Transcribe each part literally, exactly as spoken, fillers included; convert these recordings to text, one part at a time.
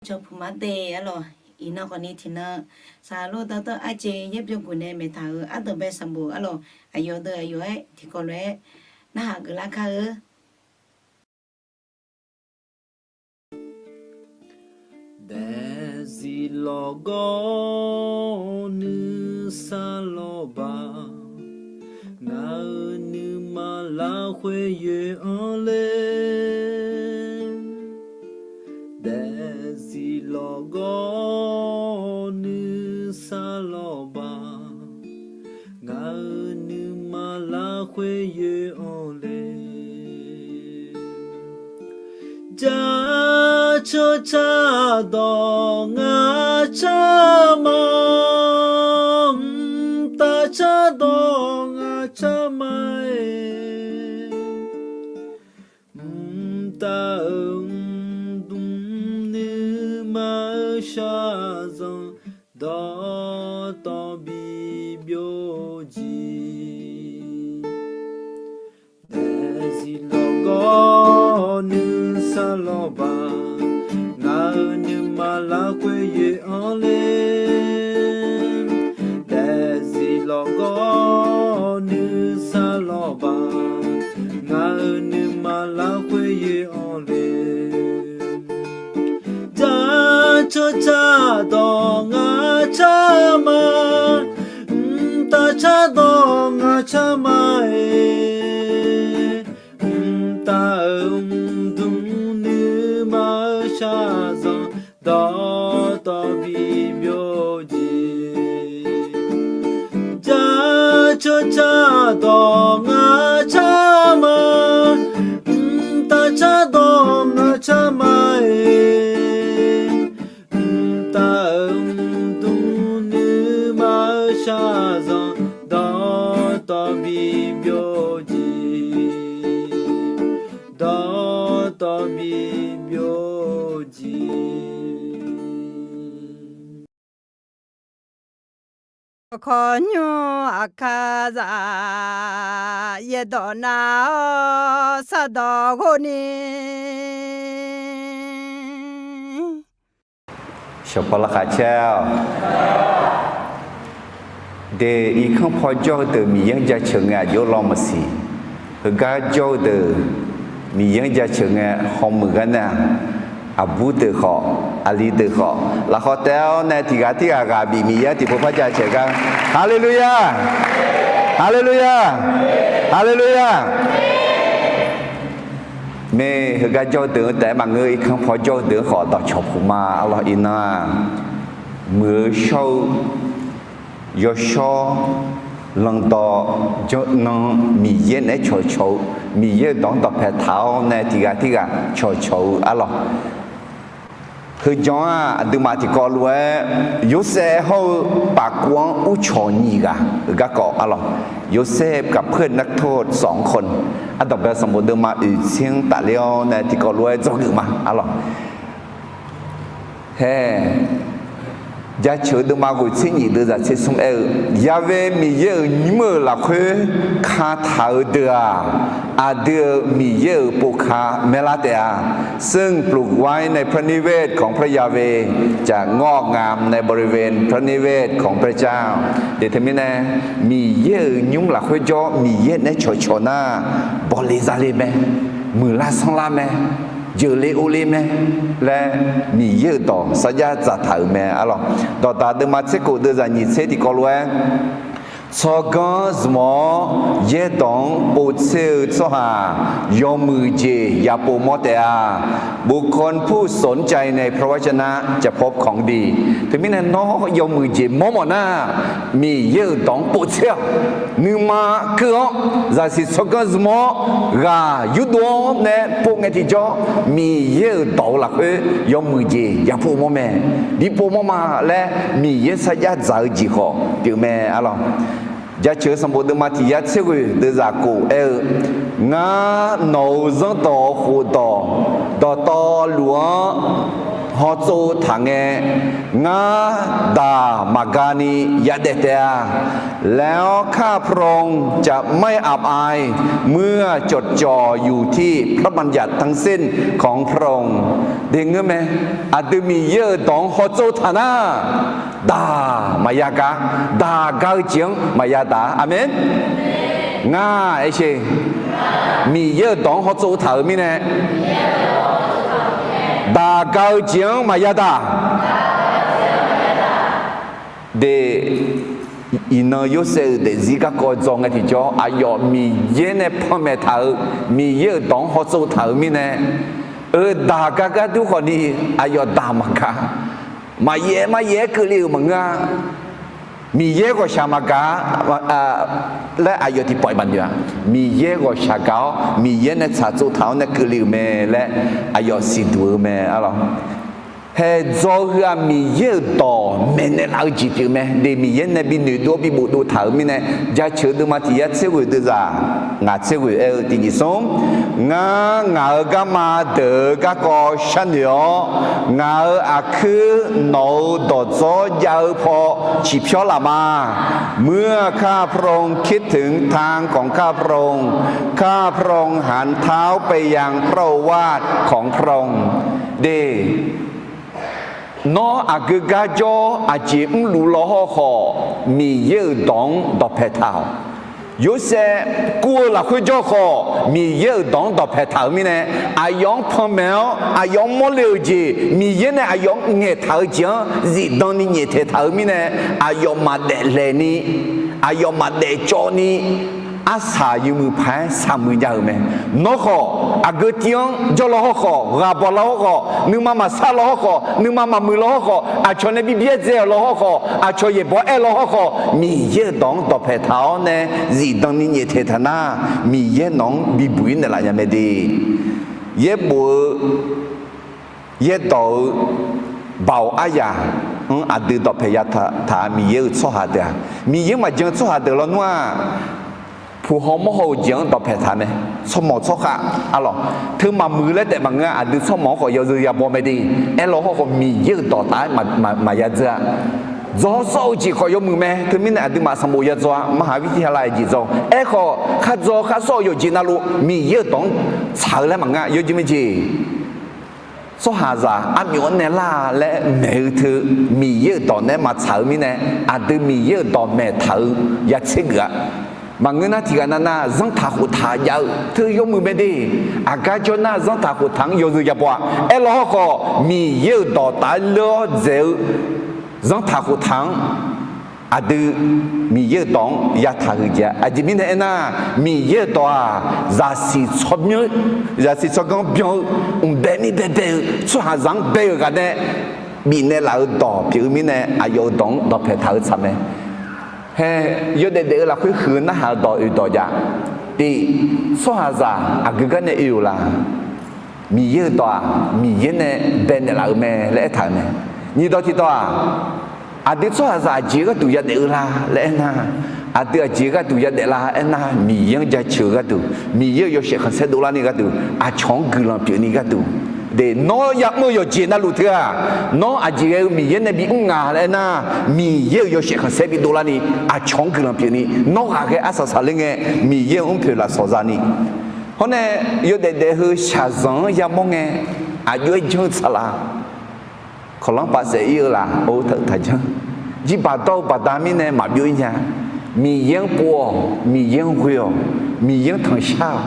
Cawq puq mar de arlawq. Iqnan khawfni tiqnan, saqlaq lor dawrtawv arjeq yaerbyawq guf nae maeqtaq-euq ardanqbae sanqbof arlawq, aqyawf deuq aqyawf-aer tiqkawv lof-aer narhaq geuflar kar-eu. Daefzif lawqgawr nuisar lawqbaq, ngaq-euq nuima lafkhoer yoe-anr le. Daefzif lawqgawr nuisar lawqbaq, ngaq-euq nuima lafkhoer yoe-anr le. Jaceuq cardawq ngaq car ma, mqtav cardawq ngaq car ma-aer, mqtav-euq mqdmq nuima-eu shaqzanq dawqtawv bibyov jeq. Daefzif lawqgawr nuisar lawqbaq, ngaq-euq nuima lafkhoer yoe-anr le. Daefzif lawqgawr nuisar lawqbaq, ngaq-euq nuima lafkhoer yoe-anr le. Jaceuq cardawq ngaq car ma, mqtav cardawq ngaq car ma-aer, mqtav-euq mqdmq nuima-eu shaqzanq dawqtawv bibyov jeq. Jaceuq cardawq ngaq car ma, mqtav cardawq ngaq car ma-aer, mqtav-euq mqdmq nuima-eu shaqzanq dawqtawv bibyov jeq, dawqtawv bibyov jeq. Kawqkawq nymr aqkar zaq, yaerdawq nav-awr sardawq ghov ni. Shawqpaw laqkhaq caer-awq. De, irkanr paw jawr-eu deuq Miqyaer-anr jaceuq ngae aqjox law maqsiq. Heugar jawr-eu deuq Miqyaer-anr jaceuq ngae hawmuiq gar nar-aq, aqbur deuq khawf, aqli deuq khawf, lafkhawf taef-awr nae tiqghaq tirghaq ghaq bif Miqyaer-anr tiqpov par jaceuq gar. Haleluya! Haleluya! Haleluya! Mae, heugar jawr-eu deuq-anr taef-aer maqngeur, irkanr paw jawr-eu deuq-anr khawf dawqcawq puq ma arlawr. Iqnan-aq, muiq-eu shawr-eu yawshawr, lanqdawq janr nan, Miqyaer naeq-aer cawqcawq-eu, Miqyaer-euq dawq-anr dawqpae taq-awr nae tiqghaq tirghaq cawqcawq-eu arlawr. Heujan-aq aqduimaf tiqkawv lof-aer Yorsaev hawr-eu pafkov-anr urcawq nyiq ghaq-eu garkawv arlawr. โยเซฟกับเพื่อนนักโทษสองคน Ardanqbae sanqbof deuvma oeqtser-anr tafler-awr nae tiqkawv lof-aer dzawgeuf ma arlawr. Hae, jaceuq-eu deuvma ghoeqtser nyiq deuv zaqtser smr aer-eu, Yahweh Miqyaer-euq nymr-euq lafkhoer kataq-eu deuq-aq, aqdui-euq Miqyaer-euq povka maerlar taef-a. ซึ่งปลูกไว้ในพระนิเวศของพระยาเวห์ จะงอกงามในบริเวณพระนิเวศของพระเจ้า Deuq teumirnae, Miqyaer-euq nymr lafkhoer jawr Miqyaer naeq-aer cawqcawq nar, bawle zale mae, muiqlar sanrlar mae, jeuqle ovle mae laer Miqyaer-euq dawq sarjax dzaqtaq-euq mae arlawr. Dawqdaq deuvma tser khof deuv zaq nyiq tser tiqkawv lof-aer, tsawrganr zmq-awr yaerdawq-anr povtser-eu tsawrhaq yawmuiq jeq ya povmawr taef-a. บุคคลผู้สนใจในพระวจนะจะพบของดี Teumirnae nawr yawmuiq jeq mawrmawf nar, Miqyaer-euq dawq-anr povtser-awq. Nuima keuv-awr zaqsiq tsawrganr zmq-awr ghaq yurdov-awr nae pov ngae tiqjawr, Miqyaer-euq dawq-eu lafkhoer yawmuiq jeq ya povmawr mae, bi povmawr ma laer Miqyaer sarjax dzaq-eu jeq khawf pyeuf mae arlawr. Jaceuq-eu sanqbof deuvma tiq yar tser ghoeq deuv zaq khof aer-eu, Ngar nawq-euq zanrdawq khofdawq dawqtawvluf-anr hawtsov taq ngae, ngar daq maqga ni yadaef taef-a laer-awr, kar-aq พระองค์จะไม่อับอาย เมื่อจดจ่ออยู่ที่พระบัญญัติทั้งสิ้นของพระองค์ Deuq ngeur mae, aqdui Miqyaer-euq dawq-anr hawtsov taq nar, daq maqya gar, daq ga-eu jeq-anr maqya daq. Aqmeq. Ngar aer sher, Miqyaer-euq dawq-anr hawtsov taq-euq mirnae, daq ga-eu jeq-anr maqya daq. De, iqnan Yorsaev-euq daefzir garkawv dzaw ngae tiqjawr, aqyawf Miqyaer nae panmaeq taq-euq, Miqyaer-euq dawq-anr hawtsov taq-euq mirnae, eu daq ga gar dur khawfni, aqyawf daq maqga, maqyaef maqyaef-aer keuvle-euq maqngeur-a. Miqyaer ghawqshaq maqgaq laer aqyawf tiqpawf-iq maqnoeq-a. Miqyaer ghawqshaq gaq-awr, Miqyaer nae tsaqtsov taq-awr nae keuvle-euq mae laer aqyawf siqduq-eu mae, arlawq. Haeqdzaw heu-aq, Miqyaer-euq dawq maeqnaeq laf-eu jeq pyeuf mae. De, Miqyaer nae bi noeqdov-awr bi bofdov taq-euq mirnae, jaceuq deuvma tiq yar tser ghoeq deuvzaq ngaq tser ghoeq aer-eu tiqnyif smr, Ngar ngaq-euq garma deuq-euq garkawv sharnoeq-awr, ngaq-euq aqkuir nawq-euq dawqdzawr jav-eu paw ciqpyawr laf ma. เมื่อข้าพระองค์คิดถึงทางของข้าพระองค์ ข้าพระองค์หันเท้าไปยังพระโอวาทของพระองค์ De, nawr aqgeu gar jawr-awr aqjeq mrluf law hawrkhawf, Miqyaer-euq dawq-anr dawqpae taq-awq. Yorsaev kur-eu lafkhoer jawr khawf, Miqyaer-euq dawq-anr dawqpae taq-euq mirnae, aqyawf-anr panmaeq-awr aqyawf-anr mawrle-euq jeq, Miqyaer nae aqyawf-anr ngaeqtaq-eu jeq-anr zifdan ni nyaeftaeq taq-euq mirnae, aqyawf maqdaef laeqni, aqyawf maqdaef cawvni, arsaq yawmuiq paq-aer saqmuiq jav-euq mae. Nawr khawf, aqgeu tiv-anr jawr law hawrkhawf, ghaq bawq law hawrkhawf, nuima maqsar law hawrkhawf, nuima maqmuiq law hawrkhawf, aqcawq nae bi byaerdzae-euq law hawrkhawf, aqcawq yaeqbawq aer law hawrkhawf, Miqyaer-euq dawq-anr dawqpae taq-awr nae zifdan ni nyaeftaeq taq nar, Miqyaer nawq-anr bibuq-ir naeqlaf nya mae de. Yaerbof-eu, yaerdawq-eu, Baoq aryaq-anr aqdui dawqpae ya taq-a. Miqyaer-euq tsawrhaq deuq-aq, Miqyaer-anr maqjan-eu tsawrhaq deuq lawnmr-aq, puq haw mawr haw-euq jeq-anr dawqpae taq mae. Tsawrmawq tsawrkhav, arlawq, teu maqmuiq laer taef maqngeur-a. Aqdui tsawrmawq-anr khawf yawzeu yabaw mae de. Aerlaw hawrkhawf, Miqyaer-euq dawq taf-aer maqya dzeur-a. Dzaw sawr-eu jeq khawf yawmuiq mae. Teumirnae aqduimaf sanqbof ya dzaw-a. มหาวิทยาลัย jeq dzaw. Aerkhawf, khar dzaw khar sawr-eu yawqjeq navluf Miqyaer-euq dawq-anr tsaq-eu laer maqngeur-a. Yawjeq mae jeq, tsawrhaqzaq armyawf-anr nae lar laer maeq-eu teu, Miqyaer-euq dawq nae maqtsaq-eu mirnae, aqdui Miqyaer-euq dawq maeqtaq-eu ya tser geuf-a. Maqngeur nar, tiqghaq navnav zanrtaq khoftaq jav-eu teu yawmuiq mae de. Aqgar jawr nar, zanrtaq khoftaq-anr yawzeu yabaw-a. Aerlaw hawrkhawf, Miqyaer-euq dawq taf-aer leur-awr dzaeq-eu zanrtaq khoftaq-anr aqdui Miqyaer-euq dawq-anr yataq huiq jeq-a. Aqjeq mirnae aernar, Miqyaer-euq dawq-aq, zaqsiq tsawrmyanr, zaqsiq tsawrganr byan-eu, mqbae mir baebae-eu, tsawrhaqzaq-anr bae-euq ghaq nae bifnaeq laf-eu dawq pyeuf-eu mirnae, aqyawf-euq dawq-anr dawqpae taq-eu tsaq mae. Hae, yawdaef daef-eu lafkhoer huiq-eu narhaq-eu dawq oeq dawq jav. Tiq, tsawrhaqzaq aqgeu gar nae oe-euq la? Miqyaer-euq dawq-aq, Miqyaer nae baenaeq laf-euq mae laer aertaq-euq mae. Nyiq dawq tiq dawq-aq, aqdui tsawrhaqzaq aqjeq gharduq yadaef-eu la laer aernar, aqdui aqjeq gharduq yadaef la aernar, Miqyaer-anr jaceuq-eu gharduq, Miqyaer-euq yawshaef khanqsaer dovlarni gharduq, aqcawq-anr guiqlanq pyeufni gharduq, de, nawr ya'mr-eu yawqjeq navluf teu-aq, nawr aqjeq ghae-eu Miqyaer nae bi mr nga laer aernar, Miqyaer-euq yawshaef khanqsaer bi dovlarni, aqcawq-anr guiqlanq pyeufni, nawr ghaqghae arsaq saqler ngae, Miqyaer-euq mrpoeq lafsawq zani. Hawr nae, yawdaef daef heu shaqzanq-anr yamawr ngae, aqjox-aer janr-eu tsaqlaq, kawqlanr pav saef-ir-eu laf, or, taqjanr. Jirbaq dawr-eu baqda mirnae maqbyov-ir nya. Miqyaer-anr pov-awq, Miqyaer-anr ghoe-awq, Miqyaer-anr tanqshar-awq.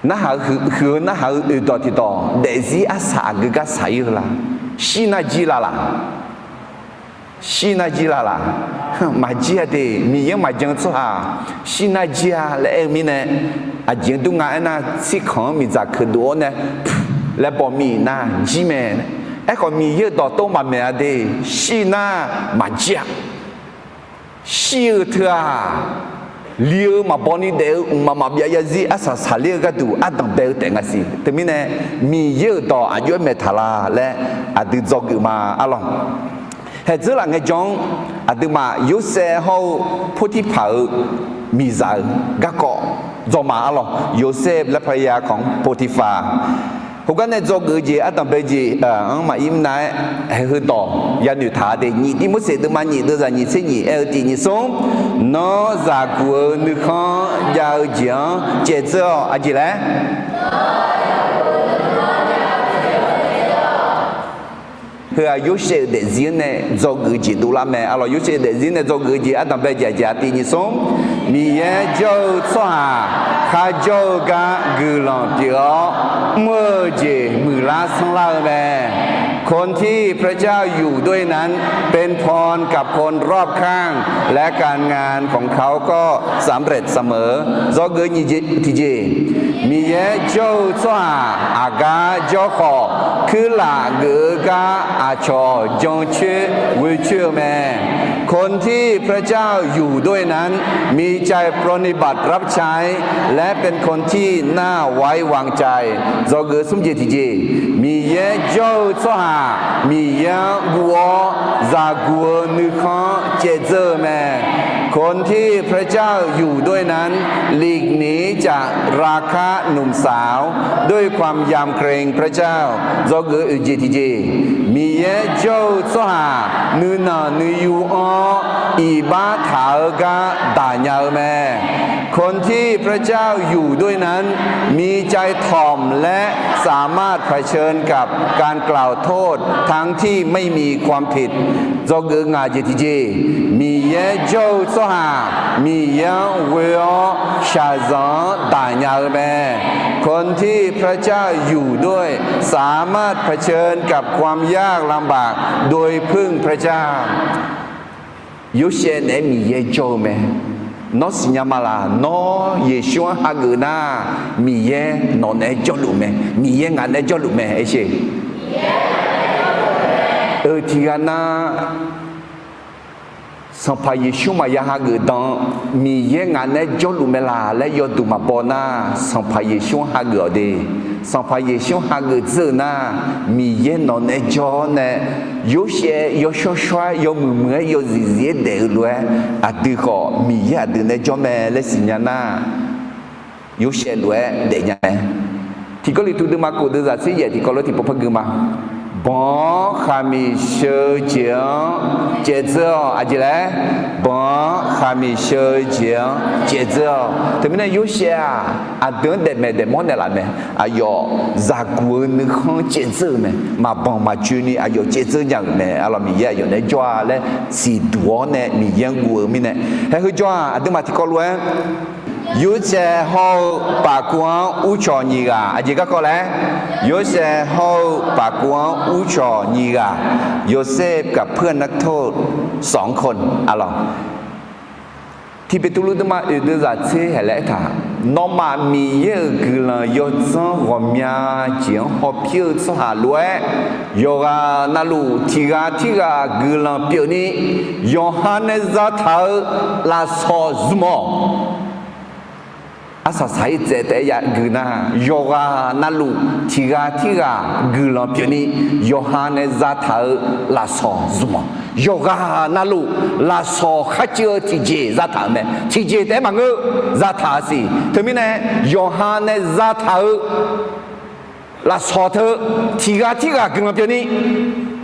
Narhaq-eu huiq-eu narhaq-eu oeq dawq tiq dawq, daefzir arsaq aqgeu gar saq-ir-eu la? Shir nar jir la laq? Shir nar jir la laq? Maqjir-a de. Miqyaer-anr maqjan-eu tsawrhaq shir nar jir-a laer aer-eu mirnae, aqjeq-anr dur nga aernar, tsirkanq-anr miqdzaq keuqdov-awr nae laer baw mir-iq nar jir mae. Aerkhawf, Miqyaer-euq dawqtawv maqmaeq-a de. Shir nar maqjir-a. Shir-eu teu-aq, li-eu maqbaw ni daef-eu mqmaq maqbyav yarzir arsaq saqler-eu gharduq ardanq bae-eu taef nga siq. Teumirnae, Miqyaer-euq dawq aqjox-aer maeq taq la laer aqdui dzawgeuf ma, arlawq. Haeqdzeur laf ngaejawr-anr aqduimaf Yorsaev hawr-eu Potifar-euq miqzaq-euq garkawv dzawma, arlawq. Yosef laer ภรรยาของ Potifar Heugar nae dzawgeuf-eu jeq ardanqbae jeq-anr maqir mr nar-aer, haiq heudawq yanoeq taq-a de. Nyiq Tivmorseq deuvma nyiq deuvzaq nyiq tser nyiq aer-eu tiq nyiq smr, Nawr zaqguq-eu nuikhanr jav-eu jeq-anr caevdzeur-awq. Aqjeq laer? Heu-aq Yorsaev-euq daefzir-anr nae dzawgeuf-eu jeq dovlar mae. Arlawq, Yorsaev-euq daefzir nae dzawgeuf-eu jeq ardanqbae jeq aqjeq-a tiq nyiq smr, Miqyaer jawr-eu tsawrhaq kharjawr-eu gar guiqlanq pyeuf-awr mr-eu jeq muiqlar sanrlar-eu mae. คนที่พระเจ้าอยู่ด้วยนั้น เป็นพรกับคนรอบข้าง และการงานของเขาก็สำเร็จเสมอ Dzawgeuf nyiq jeq tiqjeq, Miqyaer jawr-eu tsawrhaq aqgar jawr khawf, kuirlaf geuf-eu gar aqcawq jancoer ghoecoer-eu mae. คนที่พระเจ้าอยู่ด้วยนั้น มีใจปรนนิบัติรับใช้ และเป็นคนที่น่าไว้วางใจ Dzawgeuf smr jeq tiqjeq, Miqyaer jawr-eu tsawrhaq Miqyaer-anr guv-awr zaqguq-eu nuikhanr caevdzeur-eu mae. คนที่พระเจ้าอยู่ด้วยนั้น หลีกหนีจากราคะหนุ่มสาว ด้วยความยำเกรงพระเจ้า Dzawgeuf oeq jeq tiqjeq, Miqyaer jawr-eu tsawrhaq nuinanq nuiyu-anr iqbax taq-eu gar daqnya-eu mae. คนที่พระเจ้าอยู่ด้วยนั้น มีใจถ่อมและ สามารถเผชิญกับการกล่าวโทษทั้งที่ไม่มีความผิด Dzawgeuf ngaq jeq tiqjeq, Miqyaer jawr-eu tsawrhaq Miqyaer-anr ghoe-awr shaqzanq-anr daqnya-eu mae. คนที่พระเจ้าอยู่ด้วย สามารถเผชิญกับความยากลำบากโดยพึ่งพระเจ้า Yorsaev naeq-aer Miqyaer jawr-eu mae. Nawr siqnya ma laq? Nawr Yeqsur-anr hageuf nar, Miqyaer nawq naeq-aer jawrluf mae. Miqyaer ngaq naeq-aer jawrluf mae, aersheq. Eu, tiqghaq nar, Sanqpaq Yeqsur maqya hageuf dan, Miqyaer ngaq naeq-aer jawrluf mae laq laer yawduq maqbaw nar, Sanqpaq Yeqsur-anr hageuf-awq de. Sanqpaq Yeqsur-anr hageuf dzeur-eu nar, Miqyaer nawq naeq-aer jawr-awr nae, Yorsaev yawshawr shawr-aer yawmuiq muiq-aer yawzif zif-aer daef-eu lof-aer, aqdui khawf Miqyaer aqdui naeq-aer jawr mae laer siqnya nar, Yorsaev lof-aer daefnya mae. Tiqkawv liqtuv deuvma kof deuvzaq tser yaef tiqkawv lof tiqpov par gui ma. Banq-anr khaqmiq sheu-eu jeq-anr caevdzeur-awq. Aqjeq laer? Banq-anr khaqmiq sheu-eu jeq-anr caevdzeur-awq. Teumirnae Yorsaev-aq, aqdui-anr daefmaeq daefmawr naeqlaf mae. Aqyawf zaqguq-eu nuikhanr caevdzeur-eu mae. Maqbanq maqjoeni aqyawf caevdzeur nya-euq mae. Arlawq, Miqyaer aqyawf naeq-aer jawr-a laer siqduq-awr nae Miqyaer-anr guv-eu mirnae. Haeq heujawr-aq, aqduimaf tiqkawv lof-aer Yorsaev hawr-eu pafkuv-anr uvcawq nyiq ghaq, aqjeq garkawv laer? Yorsaev hawr-eu pafkuv-anr uvcawq nyiq ghaq, โยเซฟกับเพื่อนนักโทษสองคน arlawq. Tiqbeqtuvluv deuvma oeq deuvzaq tser haeq laer aertaq, nawmaf Miqyaer-euq guiqlanq yawdzanr ghawqmya jeq-anr hawpir-eu tsawrhaq lof-aer, yawqghaq navluf tiqghaq tirghaq guiqlanq pyeufni, yawqha nae zataq-eu lafsawq zmq-awq. Arsaq saq-ir tsaev taef-aer yagui nar, yawqghaq navluf tiqghaq tirghaq guiqlanq pyeufni, yawqha nae zataq-eu lafsawq zmq-awq. Yawqghaq navluf lafsawq kharcuiv-eu tiqjeq zataq-euq mae. Tiqjeq taef-aer maqngeur, zataq-euq siq. Teumirnae yawqha nae zataq-eu lafsawq teu tiqghaq tirghaq guiqlanq pyeufni,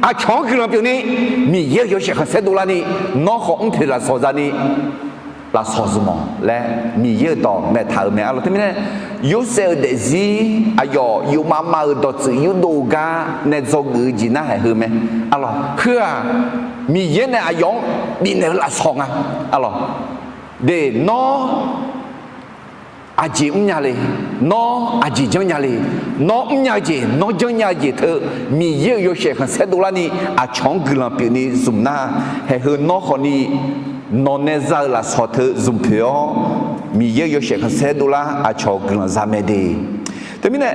aqcawq-anr guiqlanq pyeufni, Miqyaer-euq yawshaef khanqsaer dovlarni, nawr khawf mr poeq lafsawq zani lafsawq zmq-awq laer Miqyaer-euq dawq maeqtaq-euq mae. Arlawq, teumirnae Yorsaev-euq daefzir aqyawf yufmav mav-euq dawqtsuif yurdov gar nae dzawgeuf-eu jeq nar haeq heu mae. Arlawq, heu-aq Miqyaer nae aqyawf-anr bifnaeq-eu lafsawq nga. Arlawq, de nawr aqjeq mrnya le, nawr aqjeq janrnya le, nawr mrnya-eu jeq, nawr janrnya-eu jeq teu, Miqyaer-euq yawshaef khanqsaer dovlarni aqcawq-anr guiqlanq pyeufni zmq nar, haeq heu nawr khawfni nawq nae za-eu lafsawq teu zmq poeq-awr, Miqyaer-euq yawshaef khanqsaer dovlar aqcawq guiqlanq za mae de. Teumirnae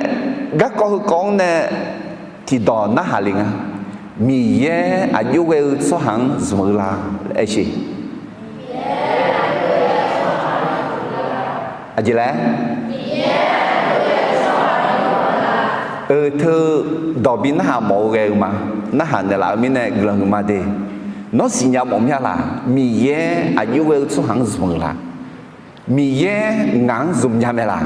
garkawv heukawv-anr nae tiqdawq narhaq le nga. Miqyaer aqjox ghae-eu tsawrhaq-anr zmq-eu la? Aersheq. Aqjeq laer? Eu, teu dawq bi narhaq mawf-eu ghae-eu ma. Narhaq naeqlaf-eu mirnae guiqlanq huiqma de. Nawr siqnya mawf mya laq? Miqyaer aqjox ghae-eu tsawrhaq-anr zmq-eu la? Miqyaer ngaq-anr zmq nya mae laq?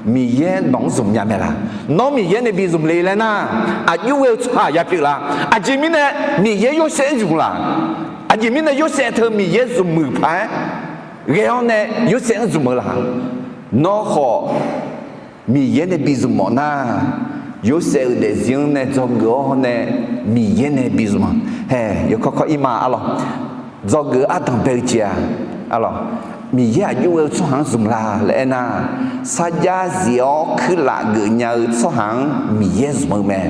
Miqyaer nawq-anr zmq nya mae laq? Nawr Miqyaer nae bi zmq le laer nar, aqjox ghae-eu tsawrhaq ya pyeuf laq? Aqjeq mirnae Miqyaer Yorsaev-anr zmq laq? Aqjeq mirnae Yorsaev teu Miqyaer zmqmuiq paq-aer ghae-awr nae Yorsaev-anr zmq-eu laq? Nawr khawf Miqyaer nae bi zmq mawf nar, Yorsaev-euq daefzir-anr nae dzawgeuf-awr nae Miqyaer nae bi zmq-a. Hae, yawkawr kawr ir ma arlawq. Dzawgeuf-eu ardanq bae-eu jeq-aq, arlawq, Miqyaer aqjox ghae-eu tsawrhaq-anr zmq la laer aernar, sarjax zif-awr kuirlaf geufnya-eu tsawrhaq-anr Miqyaer zmq-eu mae.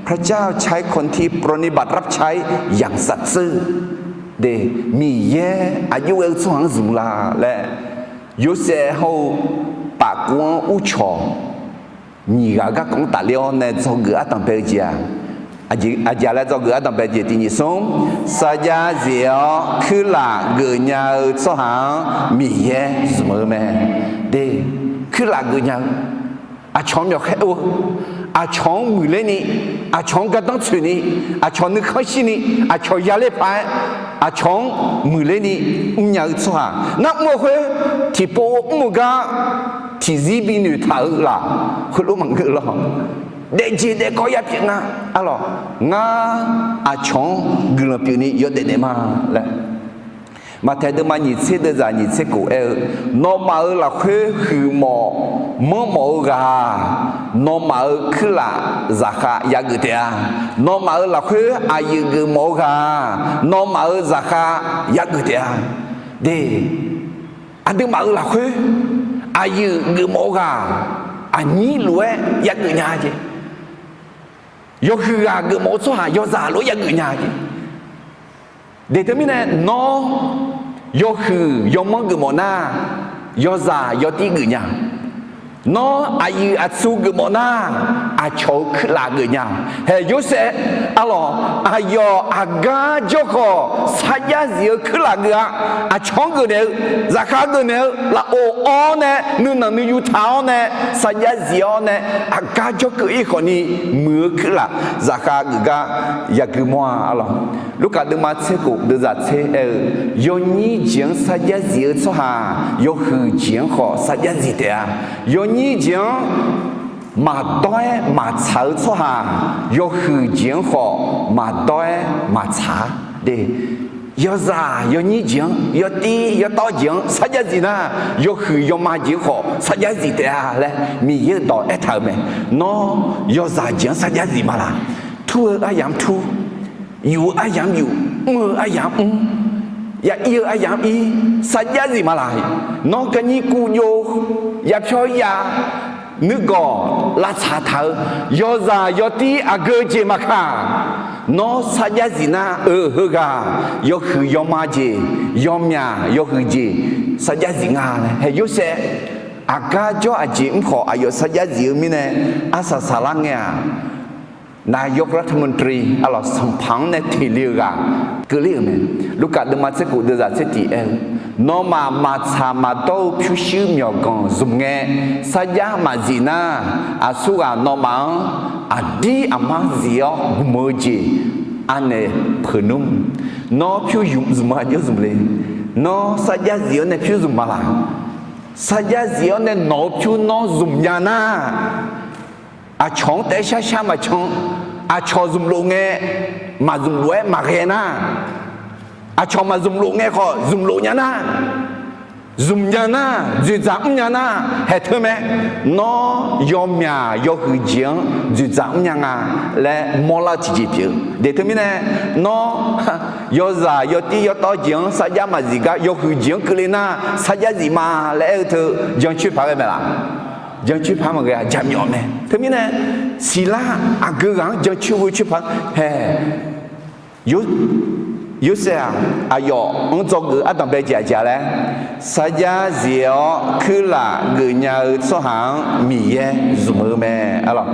พระเจ้าใช้คนที่ปรนนิบัติรับใช้อย่างสัตย์ซื่อ De, Miqyaer aqjox ghae-eu tsawrhaq-anr zmq la laer, Yorsaev hawr-eu pafkov-anr urcawq nyiq ghaq garkawv-anr tafler-awr nae dzawgeuf ardanq bae-eu jeq-aq, aqjeq laer dzawgeuf ardanq bae jeq tiq nyiq smr, sarjax zif-awr kuirlaf geufnya-eu tsawrhaq-anr Miqyaer zmq-eu mae. De, kuirlaf geufnya-eu, aqcawq-anr myawqkhaer or-eu, aqcawq-anr muiqler ni, aqcawq-anr gardanr tsoeq ni, aqcawq nuikhanr shir ni, aqcawq yaler paq-aer, aqcawq-anr muiqler ni mrnya-eu tsawrhaq nar mr-eu khoer, tiqpov mr-eu gar tiqzir binoeq taq-eu laf, khoerlof maqngeur lawr. Daefjeq daefkawv ya pyeuf nga, arlawq, ngar aqcawq-anr guiqlanq pyeuf ni yawdaef daef ma laer. Maqtaeq deuvma nyiq tser deuvzaq nyiq tser kof aer-eu, nawmaf-euq lafkhoer huiqmawf manrmawf-eu ghaq-aq, nawmaf-euq kuirlaf zaqkhav yageuf taef-a. Nawmaf-euq lafkhoer aqyuif geufmawf-eu ghaq-aq, nawmaf-euq zaqkhav yageuf taef-a. De, aqduimaf-euq lafkhoer aqyuif geufmawf-eu ghaq aqnyir lof-aer yageuf nya jeq. Yawhuiq ghaq geufmawf-eu tsawrhaq yawzaq lof-aer yageuf nya jeq. De teumirnae nawr yawhuiq yawmanr geufmawf nar, yawzaq yawtir geuf nya. Nawr aqyuif aqtsu geufmawf nar, aqcawq-euq kuirlaf geuf nya. Hae Yorsaev, arlawq, aqyawf aqgar jawr khawf sarjax zif-eu kuirlaf geuf-a. Aqcawq-anr geufnaeq-eu, zaqkhav geufnaeq-eu lafov awr nae nuinanq nuiyu taq-awr nae sarjax zif-awr nae aqgar jawr keuv ir khawf ni muiq-eu kuirlaf zaqkhav geuf gar yagui mawr-a, arlawq. Lurkaf deuvma tser khof deuvzaq tser aer-eu, yawnyir jeq-anr sarjax zif-eu tsawrhaq yawhuiq jeq-anr khawf sarjax zif taef-a. Yawnyir jeq-anr maqdawr-aer maqtsaq-eu tsawrhaq yawhuiq jeq-anr khawf maqdawr-aer maqtsaq-a. De, yawzaq yawnyir jeq-anr, yawtir yawtawv jeq-anr sarjax zif nar, yawhuiq yawma jeq-anr khawf sarjax zif taef-a laer Miqyaer-euq dawq aertaq-euq mae. Nawr yawzaq jeq-anr sarjax zif ma laq? Tur-eu aryamq-anr tur, yuf-eu aryamq-anr yuf, mr-eu aryamq-anr mr, ya ir-eu aryamq-anr ir, sarjax zif ma laq? Nawr garnyir kuv jov, yapyawr ya, nuigawq lavtsaq taq-eu yawzaq yawtir aqgeu jeq maqkaq, nawr sarjax zif nar-eu heughaq, yawhuiq yawma jeq, yawmyaq yawhuiq jeq sarjax zif nga laer. Hae Yorsaev, aqgar jawr aqjeq mr khawf aqyawf sarjax zif-eu mirnae arsaq saqlar ngae-aq, นายกรัฐมนตรี arlawq, sanqpaq-anr nae teq le-eu ghaq keuvler-euq mae. Lurkaf deuvma tser khof deuvzaq tser tiq aer-eu, nawmaf maqtsaq maqdawr-eu pyurshuir myawqganq zmq ngae, sarjax maqzif nar, aqsurghaq nawmaf-anr aqdir aqmar zif-awr gmq-eu jeq anaeq peuq nmr. Nawr pyur zmq-eu aqjox zmq le? Nawr sarjax zif-awr nae pyur zmq ma laq? Sarjax zif-awr nae nawq-eu pyur nawr zmq nya nar, aqcawq-anr taef-aer sharshar maqcan, aqcawq zmqlof ngae maqzmqlof-aer maqghae nar, aqcawq maqzmqlof ngae khawf zmqlof nya nar, zmq nya nar, dzoeqdzaq mr nya nar, haeq teu mae. Nawr yawmyaq yawhuiq jeq-anr dzoeqdzaq mr nya nga laer mawrlar-eu tiqjeq pyeuf-eu. De teumirnae, nawr yawzaq yawtir yawtawv jeq-anr sarjax maqzif gar yawhuiq jeq-anr keuvle nar, sarjax zif ma laer aer-eu teu jancoer paq ghae mae laq? Jancoer paq maqghae-a, jaqmyawf mae. Teumirnae, siqlar aqgeu ghaq-anr jancoer ghoe coer paq hae. Yorsaev-aq, aqyawf-anr dzawgeuf ardanq bae jeq aqjeq laer, sarjax zif-awr kuirlaf geufnya-eu tsawrhaq-anr Miqyaer zmq-eu mae, arlawq.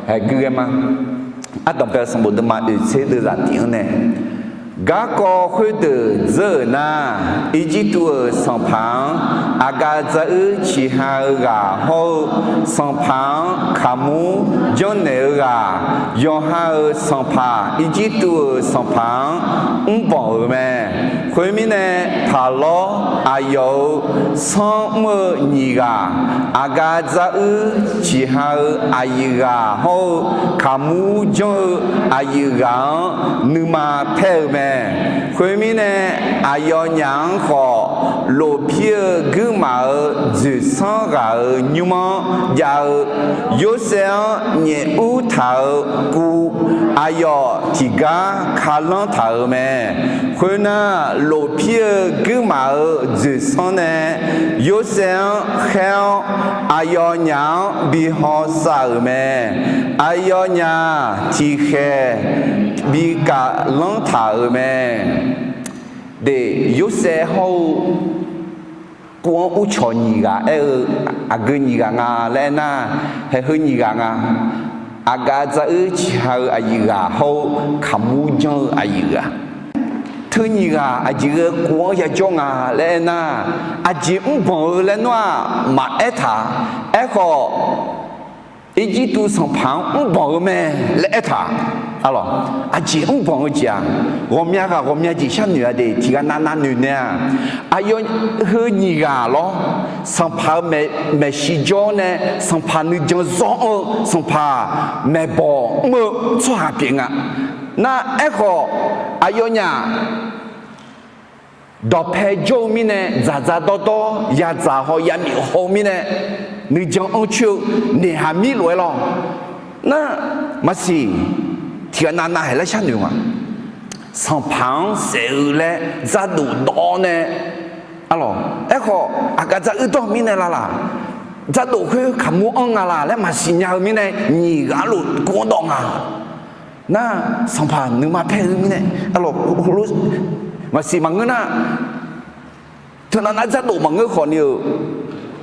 Haeq gui ghae ma. Ardanq bae-eu sanqbof deuvma oeq tser deuvzaq tiq-anr nae, Garkawv khoerdeuq dzeur-euq nar, Irjirtuv-euq sanqpaq-anr Aqgaf dzaruir ciqha-eu ghaq hawr-eu, sanqpaq-anr kaqmur janrnaeq-eu ghaq, yawqha-euq sanqpaq, Irjirtuv-euq sanqpaq-anr mrbanq-euq mae. Khoermirnae, taqlawr aqyawf-euq sanr mr-eu nyiq ghaq, Aqgaf dzaruir ciqha-eu aqyuif ghaq hawr-eu, kaqmur janr-eu aqyuif ghaq-anr nuima paer-eu mae. Khoermirnae, aqyawfnyaf-anr khawf, lofpir-eu guirmaf-euq dzoeqsanr ghaq-euq nymr-anr jav-eu, Yorsaev-anr nyaef ur taq-euq kuv, aqyawf tiqgar kalanr taq-euq mae. Khoernar, lofpir-eu guirmaf-euq dzoeqsanr nae Yorsaev-anr khaer-awr, aqyawfnyaf-anr bi hawsav-euq mae. Aqyawfnyaf tiqkhaeq bi kaflanr taq-euq mae. De, Yorsaev hawr-eu kuv-anr urcawq nyiq ghaq aer-eu, aqgeu nyiq ghaq nga laer aernar, haeq heu nyiq ghaq nga. Aqgaf dzaruir ciqha-eu aqyuif ghaq hawr-eu, kaqmur janr-eu aqyuif ghaq. Teu nyiq ghaq aqjeq ghae kuv-anr yajawr nga laer aernar, aqjeq mrbanq-eu laer nawr-aq maqaer taq. Aerkhawf, Irjirtuv sanqpaq-anr mrbanq-eu mae laer aertaq. Aqlawq, aqjeq mrbanq-eu jeq-aq, ghawqmya ghaq ghawqmya jeq sharnoeq-a de, tiqghaq navnav noeq naeq-aq, aqyawf heu nyiq ghaq lawr, sanqpaq-euq maeqshi jawr nae, sanqpaq nuijan zawr-eu, sanqpaq maeqbawq mr-eu tsawrhaq pyeuf nga. Nar aerkhawf, aqyawfnyaf dawqpae jawr-eu mirnae, dzaqdzaq dawrdawr yadzaq haw yamyuf haw-eu mirnae, nuijan anr coer-eu naeqhaq mir lof-aer lawr. Nar, maqsiq, tiqghaq navnav haeq laer sharnoeq nga. Sanqpaq-anr saef-eu laer dzardof dawv-awr nae, aqlawq, aerkhawf aqgaf dzaruir dawr mirnae lalaq, dzardof khoer kaqmur anr nga laq laer maqsiq nya-eu mirnae, nyiq ghaq lof kuv-anr dawv nga. Nar, sanqpaq nuima paer-eu mirnae, aqlawq, maqsiq maqngeur nar, teunav nar dzardof maqngeur khawf ni-euq,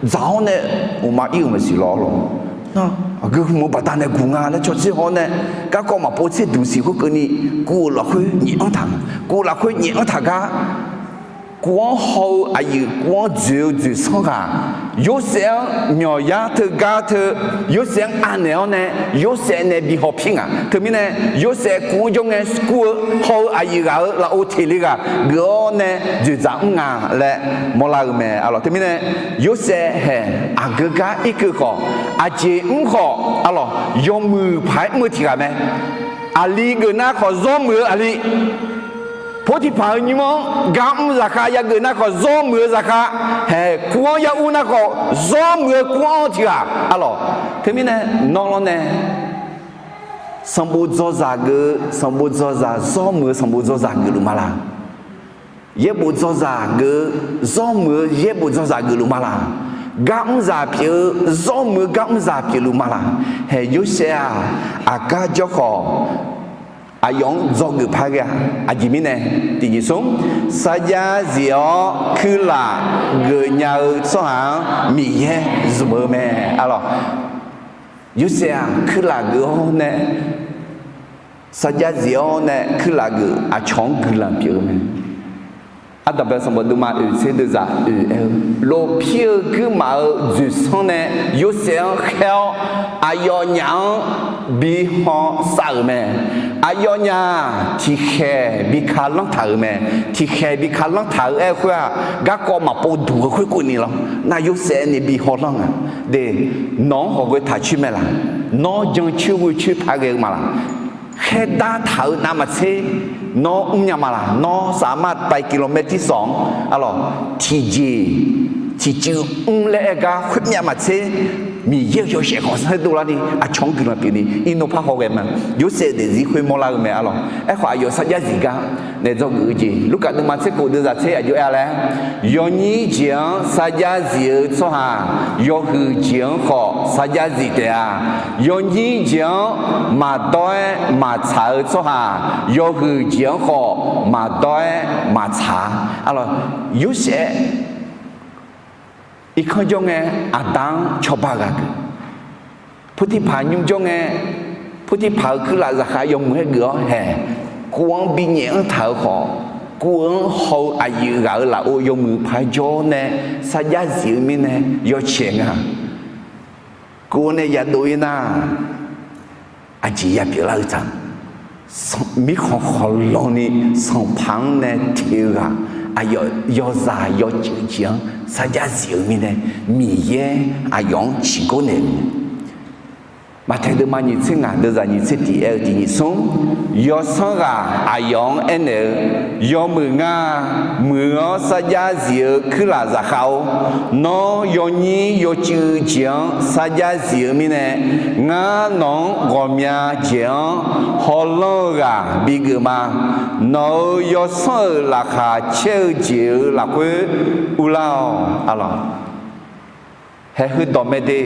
dzaq-awr nae uqma ir-euq maqsiq lawr lawr. Aqgeu hmq-eu baqdanae guq nga laer cawtser haw-awr nae, garkawv maqpov tser duq siq khoerkeuvni, kuv-euq lafkhoer nyaef anr taq, kuv-euq lafkhoer nyaef anr taq gar, kuv-anr haw-eu aqyuif, kuv-anr dzoeq-eu dzoeqsanr ghaq, Yorsaev-anr myawqyar teugar teu, Yorsaev-anr anaeq-awr nae, Yorsaev nae bi hawpir nga. Teumirnae, Yorsaev kuv-anr jawr ngae kur-eu haw-eu aqyuif ghaq-euq lafov teq le ghaq geuf-awr nae dzoeqdzaq mr nga laer mawrlar-eu mae. Aqlawq, teumirnae, Yorsaev haeq aqgeu gar irkeuv khawf, aqjeq mr khawf, aqlawq, yawmuiq paq-aer mr-eu tiq ghaq mae. Aqli geuf nar khawf zawr muiq-eu aqli, Potiqpaq-euq nymr-anr gar mr zaqkhav yageuf nar khawf zawr muiq-eu zaqkhav, haeq kur-anr yar ur nar khawf zawr muiq-eu kur-anr tiq ghaq. Aqlawq, teumirnae nawr lawr nae sanqbof dzawzaq geuf-eu sanqbof dzawzaq zawr muiq-eu sanqbof dzawzaq geufluf ma laq? Yaerbof dzawzaq geuf-eu zawr muiq-eu yaerbof dzawzaq geufluf ma laq? Gar mrzaq pyeuf-eu zawr muiq-eu gar mrzaq pyeufluf ma laq? Haeq Yorsaev-aq, aqgar jawr khawf, aqyawf-anr dzawgeuf par ghae-a. Aqjeq mirnae, tiqjeq smr, sarjax zif-awr kuirlaf geufnya-eu tsawrhaq-anr Miqyaer zmq-eu mae. Aqlawq, Yorsaev-aq kuirlaf geuf-awr nae, sarjax zif-awr nae kuirlaf geuf aqcawq-anr guiqlanq pyeuf-eu mae. Ardanqbae sanqbof deuvma oeq tser deuvzaq oeq aer-eu, lofpir-eu guirmaf-euq dzoeqsanr nae Yorsaev-anr khaer-awr, aqyawfnyaf-anr bi hawsav-euq mae. Aqyawfnyaf tiqkhaeq bi kalanr taq-euq mae. Tiqkhaeq bi kalanr taq-eu aer-eu khoer-aq, garkawv maqpov duq-eu khoerkeuv ni lawr. Nar Yorsaev nae bi hawlanr nga. De, nawq-anr hawghae taq coer mae laq? Nawr jancoer ghoecoer paq ghae-eu ma laq? Khaerdar taq-eu navmaqtser nawr mrnya ma laq? Nawr safmar tae กิโลเมตรที่สอง-anr, aqlawq, tiqjeq tiqcuiv mr laer aer gar khoermyav maqtser, Miqyaer-euq yawshaef khanqsaer dovlarni aqcawq-anr guiqlanq pyeufni irnor par hawghae ma. Yorsaev daefzir khoer mawrlar-eu mae, aqlawq. Aerkhawf aqyawf sarjax zif gar nae dzawgeuf-eu jeq, Lurkaf deuvma tser khof deuvzaq tser aqjox aer-a laer, yawnyir jeq-anr sarjax zif-eu tsawrhaq, yawhuiq jeq-anr khawf sarjax zif taef-a. Yawnyir jeq-anr maqdawr-aer maqtsaq-eu tsawrhaq, yawhuiq jeq-anr khawf maqdawr-aer maqtsaq-a. Aqlawq, Yorsaev irkanr jawr ngae, aqda-anr cawba ghaq geuf. Potiqpaq nymr jawr ngae, Potiqpaq-euq kuirlaf zaqkhav yawmuiq-aer geuf-awr haeq, Kuv-anr binyaef anr taq-eu khawf, kuv-anr haw-eu aqyuif ghaq-euq lafov yawmuiq paq-aer jawr-awr nae sarjax zif-eu mirnae yawcaeq nga. Kuv-anr nae yadov-ir nar, aqjeq yapyeuf lar-eu taq. Mirkhanq khawqlanni Sanqpaq-anr nae teq-eu ghaq, aqyawf yawzaq yawcuiv jeq-anr sarjax zif-eu mirnae, Miqyaer aqyawf-anr ciqgor naeq-eu mae. Maqtaeq deuvma nyiq tser ngaq deuvzaq nyiq tser tiq aer-eu tiq nyiq smr, yawsanr ghaq aqyawf-anr aernaeq-eu, Yawmuiq ngar, muiq-anr sarjax zif-eu kuirlaf zaqkhav-or, nawr yawnyir yawcuiv jeq-anr sarjax zif-eu mirnae, ngar nawq-anr ghawqmya jeq-anr hawlanr-eu ghaq bigeuf ma. Nawq-euq yawsanr-euq laqkhaq caer-eu jeq-euq lafkhoer urlar-awq. Aqlawq, haeq heu dawq mae de.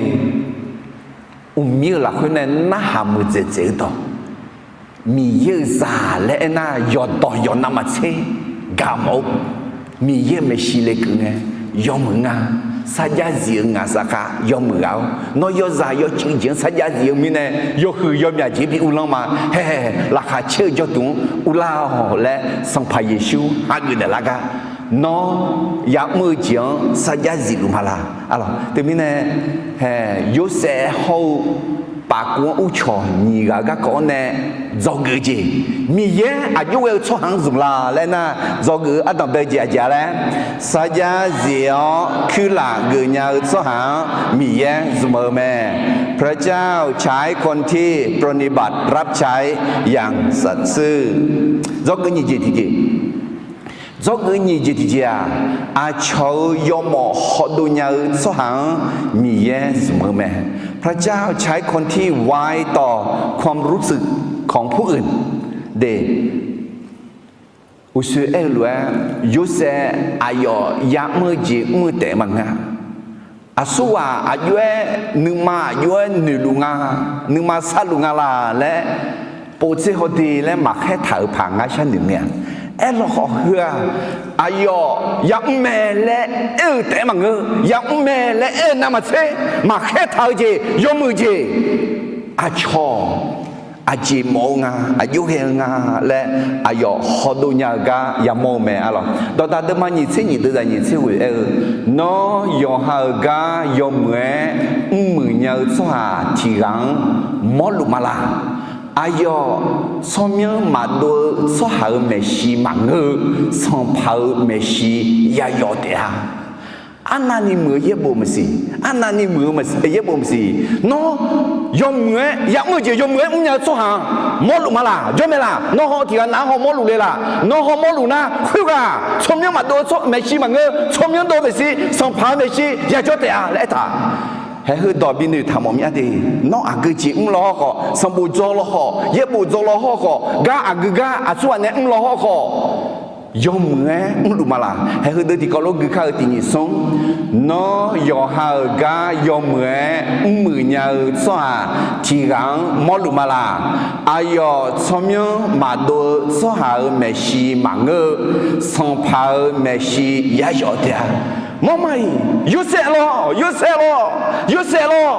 Uqmir-euq lafkhoer nae narhaq muiqdzaeq dzaeq-eu dawq, Miqyaer-euq zaq laer aernar, yawqdawq yawqnavmaqtser gaq mawf-eu Miqyaer-euq maeqshi lekeuv ngae, yawmuiq nga, sarjax zif-eu ngaq safkhav yawmuiq ghaq-or, nawr yawzaq yawcuiv jeq-anr sarjax zif-eu mirnae, yawhuiq yawmyaq jeq bi uvlanr ma. Haeq, laqkhaq caer-eu jawrduq-anr uvlar-awq laer Sanqpaq Yeqsur hageuf naeqlar gar, nawr ya'mr-eu jeq-anr sarjax zifluf ma laq? Aqlawq, teumirnae, haeq, Yorsaev hawr-eu pafkuv-anr uvcawq nyiq ghaq-eu garkawv-anr nae dzawgeuf-eu jeq, Miqyaer aqjox ghae-eu tsawrhaq-anr zmq la laer nar, dzawgeuf-eu ardanq bae-eu jeq aqjeq-a laer, sarjax zif-awr kuirlaf geufnya-eu tsawrhaq-anr Miqyaer zmq-eu mae. พระเจ้าใช้คนที่ปรนนิบัติรับใช้อย่างสัตย์ซื่อ Dzawgeuf nyiq jeq tiqjeq. Dzawgeuf nyiq jeq tiqjeq-aq, aqcawq-euq yawmawf hawdov nya-eu tsawrhaq-anr Miqyaer zmq-eu mae. พระเจ้าใช้คนที่ไว้ต่อความรู้สึกของผู้อื่น de. Uqshoe aer-eu lof-aer, Yorsaev aqyawf ya'mr-eu jeq mr-eu taef maqngeur-a. Aqsurghaq aqjox-aer nuima aqjox-aer noeqluf nga, nuima sarluf nga laq laer, povtser hawde laer maqkhaer taq-euq paq ngar sharnoeq ngae-a. Aerlawkhawf heu-aq, aqyawf ya'mr mae laer aer-eu taef-aer maqngeur, ya'mr mae laer aer-eu navmaqtser maqkhaer taq-eu jeq yawmuiq jeq, aqcawq aqjeq mawf-eu nga, aqjox ghae-eu nga laer aqyawf hawdov nya-eu gar yamawr-eu mae. Aqlawq, dawqdaq deuvma nyiq tser nyiq deuvzaq nyiq tser ghoeq aer-eu, Nawr yawqha-euq gar yawmuiq-aer mrmuiq nya-eu tsawrhaq tiq ghaq-anr mawrluf ma laq? Aqyawf tsawrmyanr maqdov-eu tsawrhaq-euq maeqshi maqngeur-eu, Sanqpaq-euq maeqshi yayawf taef-a. Arnavni muiq-eu yaerbof maqsiq, arnavni muiq-eu yaerbof maqsiq. Nawr yawmuiq-aer ya'mr-eu jeq yawmuiq-aer mrnya-eu tsawrhaq-anr mawrluf ma laq? Jawr mae laq? Nawr haw tiq ghaq nar haw mawrluf le laq? Nawr haw mawrluf nar, khoerghaq tsawrmyanr maqdov-eu maeqshi maqngeur, tsawrmyanr dov-eu maeqshi, Sanqpaq-euq maeqshi yajawr taef-a laer aertaq. Haeq heu dawq binoeq taq mawf myav de. Nawr aqgeu jeq mr law hawr khawf, sanqbof dzaw law khawf, yaerbof dzaw law hawr khawf, gar aqgeu gar aqsurghaq nae mr law hawr khawf, yawmuiq-aer mrluf ma laq? Haeq heu deuv tiqkawv lof gui kar-eu tiq nyiq smr, Nawr yawqha-euq gar yawmuiq-aer mrmuiq nya-eu tsawrhaq tiq ghaq-anr mawrluf ma laq? Aqyawf tsawrmyanr maqdov-eu tsawrhaq-euq maeqshi maqngeur-eu, Sanqpaq-euq maeqshi yayawf taef-a. Mawrma-iq, Yorsaev lawr, Yorsaev lawr, Yorsaev lawr.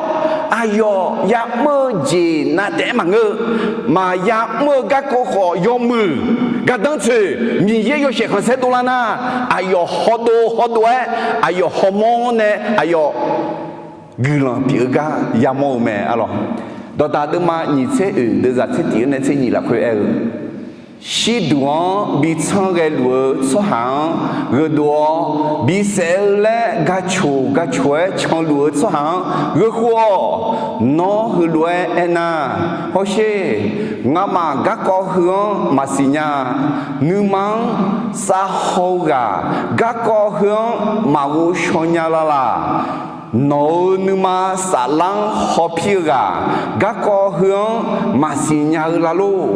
Aqyawf ya'mr-eu jeq nav taef-aer maqngeur. Maqya mr-eu garkawv khawf yawmuiq gardanr tsoeq Miqyaer yawshaef khanqsaer dovlar nar, aqyawf hawdov hawdov-aer aqyawf hawmawr nae aqyawf guiqlanq pyeuf-eu gar yamawr-eu mae. Aqlawq, dawqdaq deuvma nyiq tser oeq deuvzaq tser tiq-anr nae tser nyiq lafkhoer aer-eu, shirduq-anr bi tsanr ghaeluf-eu tsawrhaq-anr gheudov-awr, bisaef-eu laer gaqcoq gaqcoq-aer canluf-eu tsawrhaq-anr gheu khof-awq. Nawr heulof-aer aernar, hawsher, ngamaf garkawv heu-anr maqsiq nya-a. Nuima-anr savhaw-eu ghaq garkawv heu-anr maqghovshaw nya la laq? Nawq-euq nuima saflar-anr hawpir-eu ghaq garkawv heu-anr maqsiq nya-eu la lor?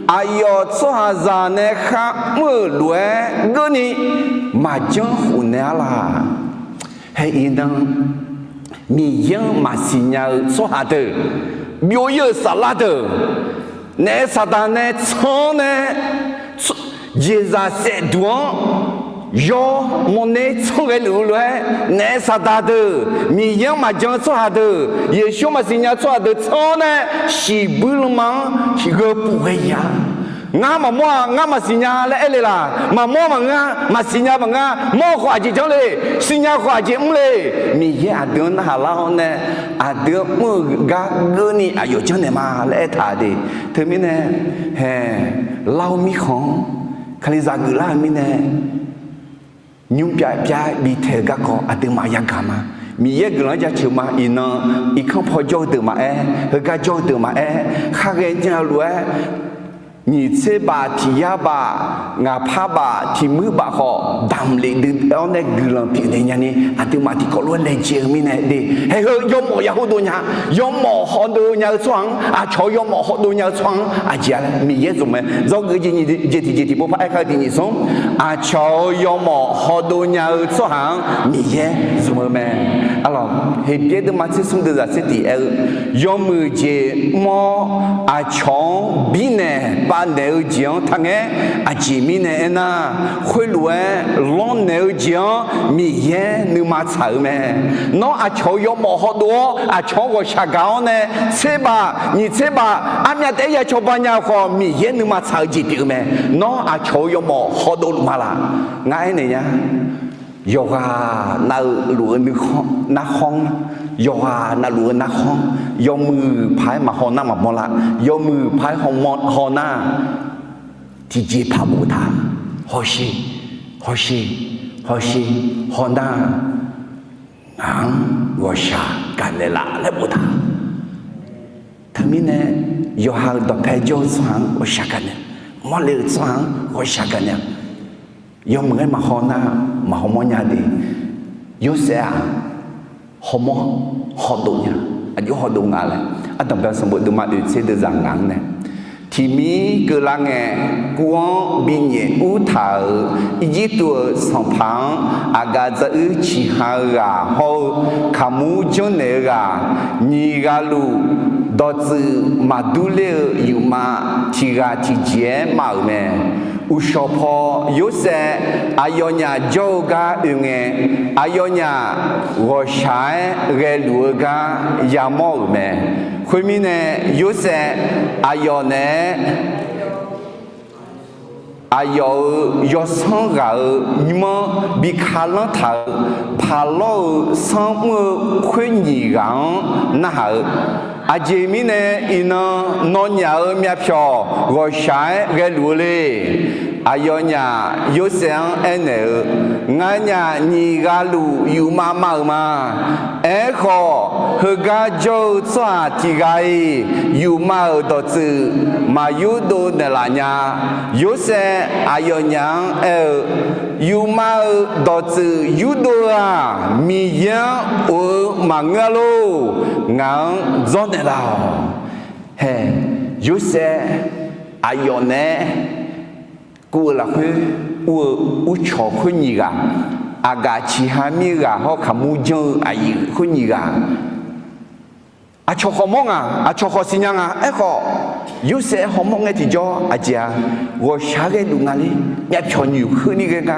Aqyawf tsawrhaqzaq nae kharmr-euq lof-aer geurni maqjanr khofnaeq-ar laq? Haeq iqnan, Miqyaer-anr maqsiq nya-eu tsawrhaq deuq, byov-ir-euq saflar deuq, naef saqdaq nae tsanr-anr nae jeqzaq saefduq-anr yawmawr ner tsanr ghaeluf-eu lof-aer, naef saqdaq deuq, Miqyaer-anr maqjan-eu tsawrhaq deuq, Yeqsur-anr maqsiq nya-eu tsawrhaq deuq tsanr-anr nae shiqbuir lanma-anr gheu puf ghae ya-a. Ngar maqmawr-aq, ngar maqsiq nya laer aer le laq? Maqmawr maqngeur, maqsiq nya maqngeur. Mawr khawf aqjeq janr le, siqnya khawf aqjeq mr le. Miqyaer aqdui-anr narhaq lar-awr nae, aqdui-anr mr-eu gar geuvni aqyawf janrnaeq ma laer aertaq de. Teumirnae, hae, lar-eu mirkhanq-anr kalizaq geuflar-eu mirnae, nymr pyav pyav bitaeq-eu garkawv aqduimaf yagaq ma. Miqyaer guiqlanq-anr jaceuq ma. Iqnan irkanr paw jawr-eu deuq maqaer, heugar jawr-eu deuq maqaer, khar ghae nya-eu lof-aer, nyiq tser baf tiq yar baf, ngaq par baf tiq muir baf khawf damq lef dui-awr nae guiqlanq pyeufnaeq nyani aqduimaf tiqkawv lof-aer laejae-eu mirnae de. Hae heu yawmawf ya hawdov nya, yawmawf hawdov nya-eu tsawrhaq-anr, aqcawq-euq yawmawf hawdov nya-eu tsawrhaq-anr aqjeq-a laer Miqyaer zmq mae. Dzawgeuf jeq tiq jeq tiq jeq tiqpov par aerkar-eu tiq nyiq smr, aqcawq-euq yawmawf hawdov nya-eu tsawrhaq-anr Miqyaer zmq-eu mae. Arlawq, Heqbyaer deuvma tser smr deuvzaq tser tiq aer-eu, yawmuiq jeq mr-awr aqcawq-anr birnaeq pavnaeq-eu jeq-anr taqngaer. Aqjeq mirnae aernar, khoerlof-aer lanrnaeq-eu jeq-anr Miqyaer nuima tsaq-euq mae. Nawr aqcawq-euq yawmawf hawdov-awr aqcawq-anr ghawqshaq gaq-awr nae tser baf nyiq tser baf armyav taef-aer ya cawba nya-eu khawf, Miqyaer nuima tsaq-eu jeq pyeuf-eu mae. Nawr aqcawq-euq yawmawf hawdov luf ma laq? Ngar aernaeq nya, yawqghaq navluf-eu narkhanr, yawqghaq navluf-eu narkhanr, yawmuiq paq-aer maqhaw nar maqmawr lar. Yawmuiq paq-aer haw nar, tiqjeqpaq boftaq, hawsher, hawsher, hawsher, haw nar, ngaq-anr ghawqshaq gaqnaeq laf laer boftaq. Teumirnae, yawqha-euq dawqpae jawr-eu tsawrhaq-anr ghawqshaq gaqnaeq, mawrle-euq tsawrhaq-anr ghawqshaq gaqnaeq, yawmuiq-aer maqhaw nar, maqhaw mawr nya de. Yorsaev-aq, hawmawr hawdov nya, aqjox hawdov nga laer, Ardanqbae sanqbof deuvma oeq tser deuvzaq ngaq-anr nae, tiqmir keuvlar ngae, kuv-anr binyaef ur taq-euq Irjirtuv-euq sanqpaq-anr aqgaf dzaruir ciqha-eu ghaq hawr-eu kaqmur janrnaeq-eu ghaq, nyiq ghaq luf dawqtsuif maqdur ler-eu yufmav tiq ghaq tiqjeq-aer mav-euq mae. Uqshawq paw Yorsaev aqyawfnyaf jawr-eu gar oe ngae, aqyawfnyaf ghawqshaq-aer ghaeluf-eu gar yamawr-euq mae. Khoermirnae, Yorsaev aqyawf naeq-aer aqyawf-euq yawsanr ghaq-euq nymr-anr bi kalanr taq-euq paqlawr-eu sanr mr-eu khoer nyiq ghaq-anr narhaq-eu, Aqjeq mirnae iqnan nawnyaf-euq myavpyawq ghawqshaq-aer ghaeluf-eu le? Aqyawfnyaf Yorsaev-anr aernaeq-eu, Nganyaf nyiq ghaq luf yufmav mav-euq ma. Aerkhawf, heugar jawr-eu tsawrhaq tiq ghaq-iq yufmav-euq dawqtsuif maq yurdov naeqlaf nya. Yorsaev aqyawfnyaf-anr aer-eu, Yufmav-euq dawqtsuif yurdov-eu-aq, Miqyaer-anr of-eu maqngeur-a lor. Ngaq-anr dzawrnaeq laf-awq. Hae, Yorsaev aqyawf naeq-aer kuv-eu lafkhoer ur-eu uvcawq khoer nyiq ghaq, aqgaf ciqha mir ghaq hawr kaqmur janr-eu aqyuif khoer nyiq ghaq, aqcawq khawf mawr nga, aqcawq khawf siqnya nga. Aerkhawf, Yorsaev hawmawr ngae tiqjawr aqjeq-a, ghawqshaq-aer ghaeluf nga ler, myavpyawq nyoeq khoerni ghae nga.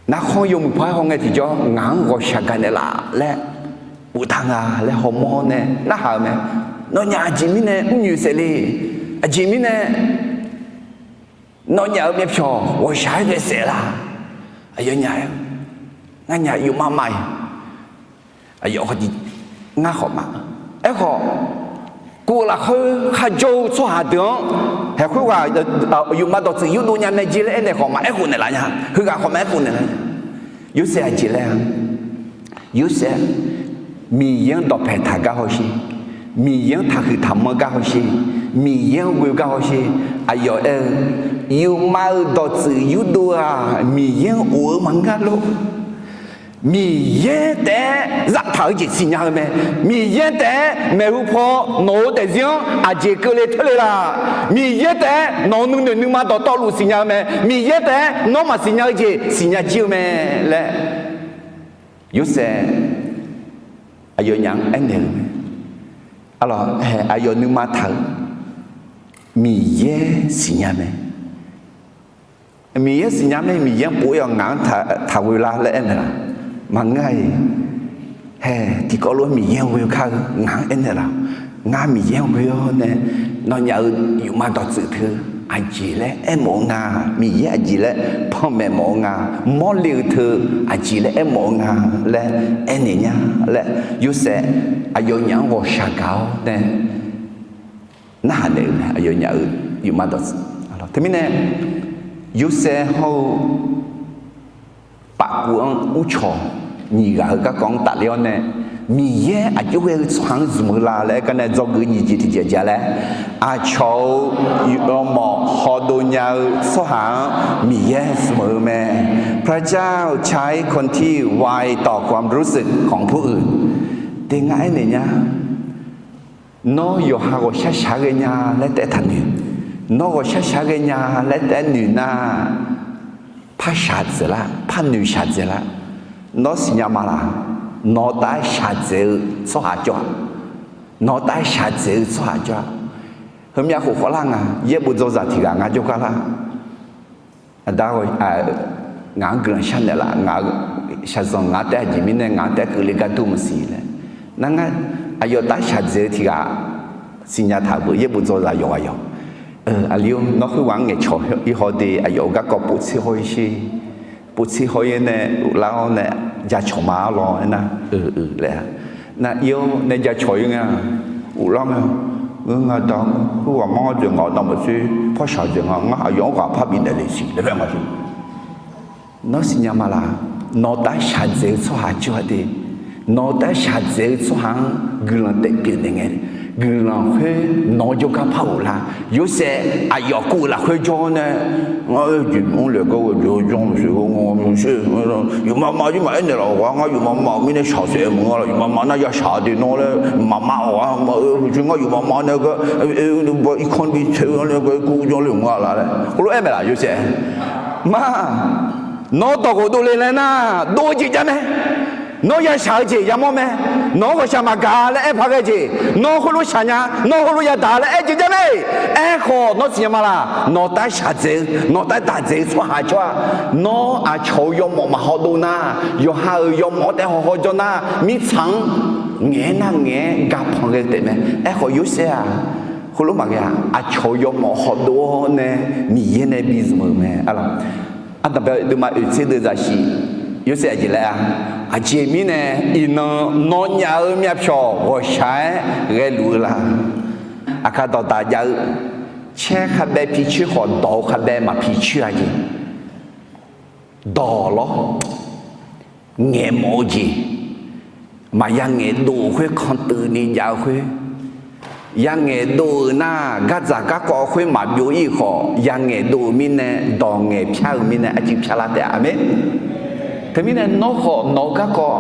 Narkhanr yawmuiq paw-aer haw ngae tiqjawr ngaq-anr ghawqshaq gaqnaeq laf laer boftaq nga laer hawmawr nae narhaq-euq mae. Nawnyaf aqjeq mirnae mrnyoeq saef le? Aqjeq mirnae nawnyaf-euq myavpyawq ghawqshaq-aer ghae saef la? Aqyawfnyaf-aer, Nganyaf yufmav mav-iq, aqyawf ngar khawf ma. Aerkhawf, kuv-eu lafkhoer kharjawr-eu tsawrhaq deuq-anr haeq khoerghaq yufmav dawqtsuif yurdov nya mae jeq laer aernaeq khawf maqaer khofnaeq laf nya. Heughaq khawf maqaer khofnaeq laf nya. Yorsaev aqjeq laer-a? Yorsaev Miqyaer-anr dawqpaeq taq gar hawsher, Miqyaer-anr taqhuiq taqmanr gar hawsher, Miqyaer-anr ghoe gar hawsher. Aqyawf aer-eu, yufmav-euq dawqtsuif yurdov-aq, Miqyaer-anr of-eu maqngeur lor. Miqyaer taef-aer zaftaq-eu jeq siqnya-eu mae. Miqyaer taef-aer maeqhu paw nawq-eu daefzir-anr aqjeq keuvle teurle laf? Miqyaer taef-aer nawq-euq nuinoeq nuima dawqtawvluf siqnya-eu mae. Miqyaer taef-aer nawr maqsiqnya-eu jeq siqnya jir-eu mae laer Yorsaev aqyawfnyaf-anr aernaeq-eu mae. Aqlawq, aqyawf nuima taq-eu Miqyaer siqnya mae. Miqyaer siqnya mae, Miqyaer-anr pov-ir-awq ngaq-anr taqghoe lar laer aernaeq laf? Maqngeur-a-iq. Hae, tiqkawv lof-aer Miqyaer-anr ghoe kar-eu ngaq-anr aernaeq laf? Ngar Miqyaer-anr ghoe-awr nae Nawnyaf-euq yufmav dawqtsuif teu aqjeq laer aermawf-eu nga, Miqyaer aqjeq laer panmaeq mawf-eu nga, mawrle-eu teu aqjeq laer aermawf-eu nga laer aernaeq nya laer, Yorsaev aqyawfnyaf-anr ghawqshaq gaq-awr nae narhaq naeq-euq mae. Aqyawfnyaf-euq yufmav dawqtsuif. Teumirnae, Yorsaev hawr-eu pafkuv-anr mrcawq nyiq ghaq-eu garkawv-anr tafler-awr nae, Miqyaer aqjox ghae-eu tsawrhaq-anr zmq-eu la laer aer gar nae dzawgeuf nyiq jeq tiqjeq jeq laer, aqcawq-euq yawmawf hawdov nya-eu tsawrhaq-anr Miqyaer zmq-eu mae. พระเจ้าใช้คนที่ไวต่อความรู้สึกของผู้อื่น Te ngar aernaeq nya, nawr yawqha ghawqshaq shaq ghae nya laer taef taqnoeq. Nawr ghawqshaq shaq ghae nya laer taef noeq nar, par shaqdzaeq lar, par noeq shaqdzaeq lar. Nawr siqnya ma laq? Nawq-eu tav-aer shaqdzaeq-eu tsawrhaq jawr-a. Nawq-eu tav-aer shaqdzaeq-eu tsawrhaq jawr-a. Heumyav khof khawvlar nga, yaerbof dzawzaq tiq ghaq ngar jawrgar lar. Aqda, ngaq-anr guiqlanq sharnaeq laf, ngaq-eu shaqzanq ngaq-anr taef-aer aqjeq mirnae ngaq-anr taef-aer keuvle gar dur maqsiq laer. Nar ngar aqyawf tav-aer shaqdzaeq-eu tiq ghaq siqnya taq-eu beu yaerbof dzawzaq yawqghaq yawq. Aqli-or, nawr khoerghaq-anr ngaeqcawq-ir haw de, aqyawf-euq garkawv povtser haw-ir sher. Povtser haw-ir nae uvlar-awr nae jacawq ma-ar law aernar, eu, eu laer-a. Nar ir-awr nae jacawq-ir nga, uvlar mae. Ngeur nga da, khoerghaq manr-awr dzaeq ngaq-awr navmaqtser parshaq dzaeq nga, ngar aqyawf-anr ghaq par bifnaeq le siq laer aer nga siq. Nawr siqnya ma laq? Nawq-eu tav-aer shaqdzaeq-eu tsawrhaq jawr-a de. Nawq-eu tav-aer shaqdzaeq-eu tsawrhaq-anr guiqlanq taef pyeuf naeq ngae, guiqlanq khoer nawq-anr jawrgar par ghoflar. Yorsaev aqyawf kuv-eu lafkhoer jawr-awr nae, ngar aer jeq mr laeq gar ghae jeq-awr janr maqsiq-eu nga maqsiq. Yufmav mav jir maqaer naeq laf-awq gar, ngar yufmav mav-euq mirnae shaqsaef maqngeur laf, yufmav mav nar ya shaq de nawr laer, maqmav-awq gar, ngar yufmav mav nae gar, irkanr bi tsaev-eu gar nae gar kur janr le maqngeur laf laer heulof-aer maeq laf Yorsaev. Ma, nawr dawq ghofdov le laer nar, dov-eu jeq jav mae. Nawr ya shaq-eu jeq yamawr mae. Nawq-anr ghawqshaq maqgaq laer aer paq ghae jeq, nawr heulof shaq nya, nawr heulof yadaq laer aer jeq jav mae. Aerkhawf nawr siqnya ma laq? Nawq-eu tav-aer shaqdzaeq-eu, nawq-eu tav-aer daqdzaeq-eu tsawrhaq jawr-a. Nawr aqcawq-eu yawmawf maqhaw dov nar, yawqha-euq yawmawf-anr taef haw haw jawr nar, mirtsaq-anr ngaeq-aer nar ngaeq-aer ga panq ghae-eu taef mae. Aerkhawf Yorsaev-aq, heulof maqghae-a, aqcawq-eu yawmawf haw dov-awr nae Miqyaer nae bi zmq-euq mae. Ardanqbae deuvma oeq tser deuv zaqsiq, Yorsaev aqjeq laer-a. Aqjeq mirnae iqnan nawnyaf-euq myavpyawq ghawqshaq-aer ghaeluf-eu la? Aqkar dawqdaq jav-eu, caer khabae pi coer khawf dawq-eu khabae maqpi coer-a jeq. Dawq lawr, ngaeqmawf-eu jeq, maqya ngaeqdov-euq khoer kanteuv ni jav-eu khoer, ya ngaeqdov-euq nar, gardzaq garkawv khoer maqbyov-ir khawf, ya ngaeqdov-euq mirnae, dawq ngaeq pyar-eu mirnae arcuiv pyar lar taef-a. Aqmeq. Teumirnae nawr khawf nawq-eu garkawv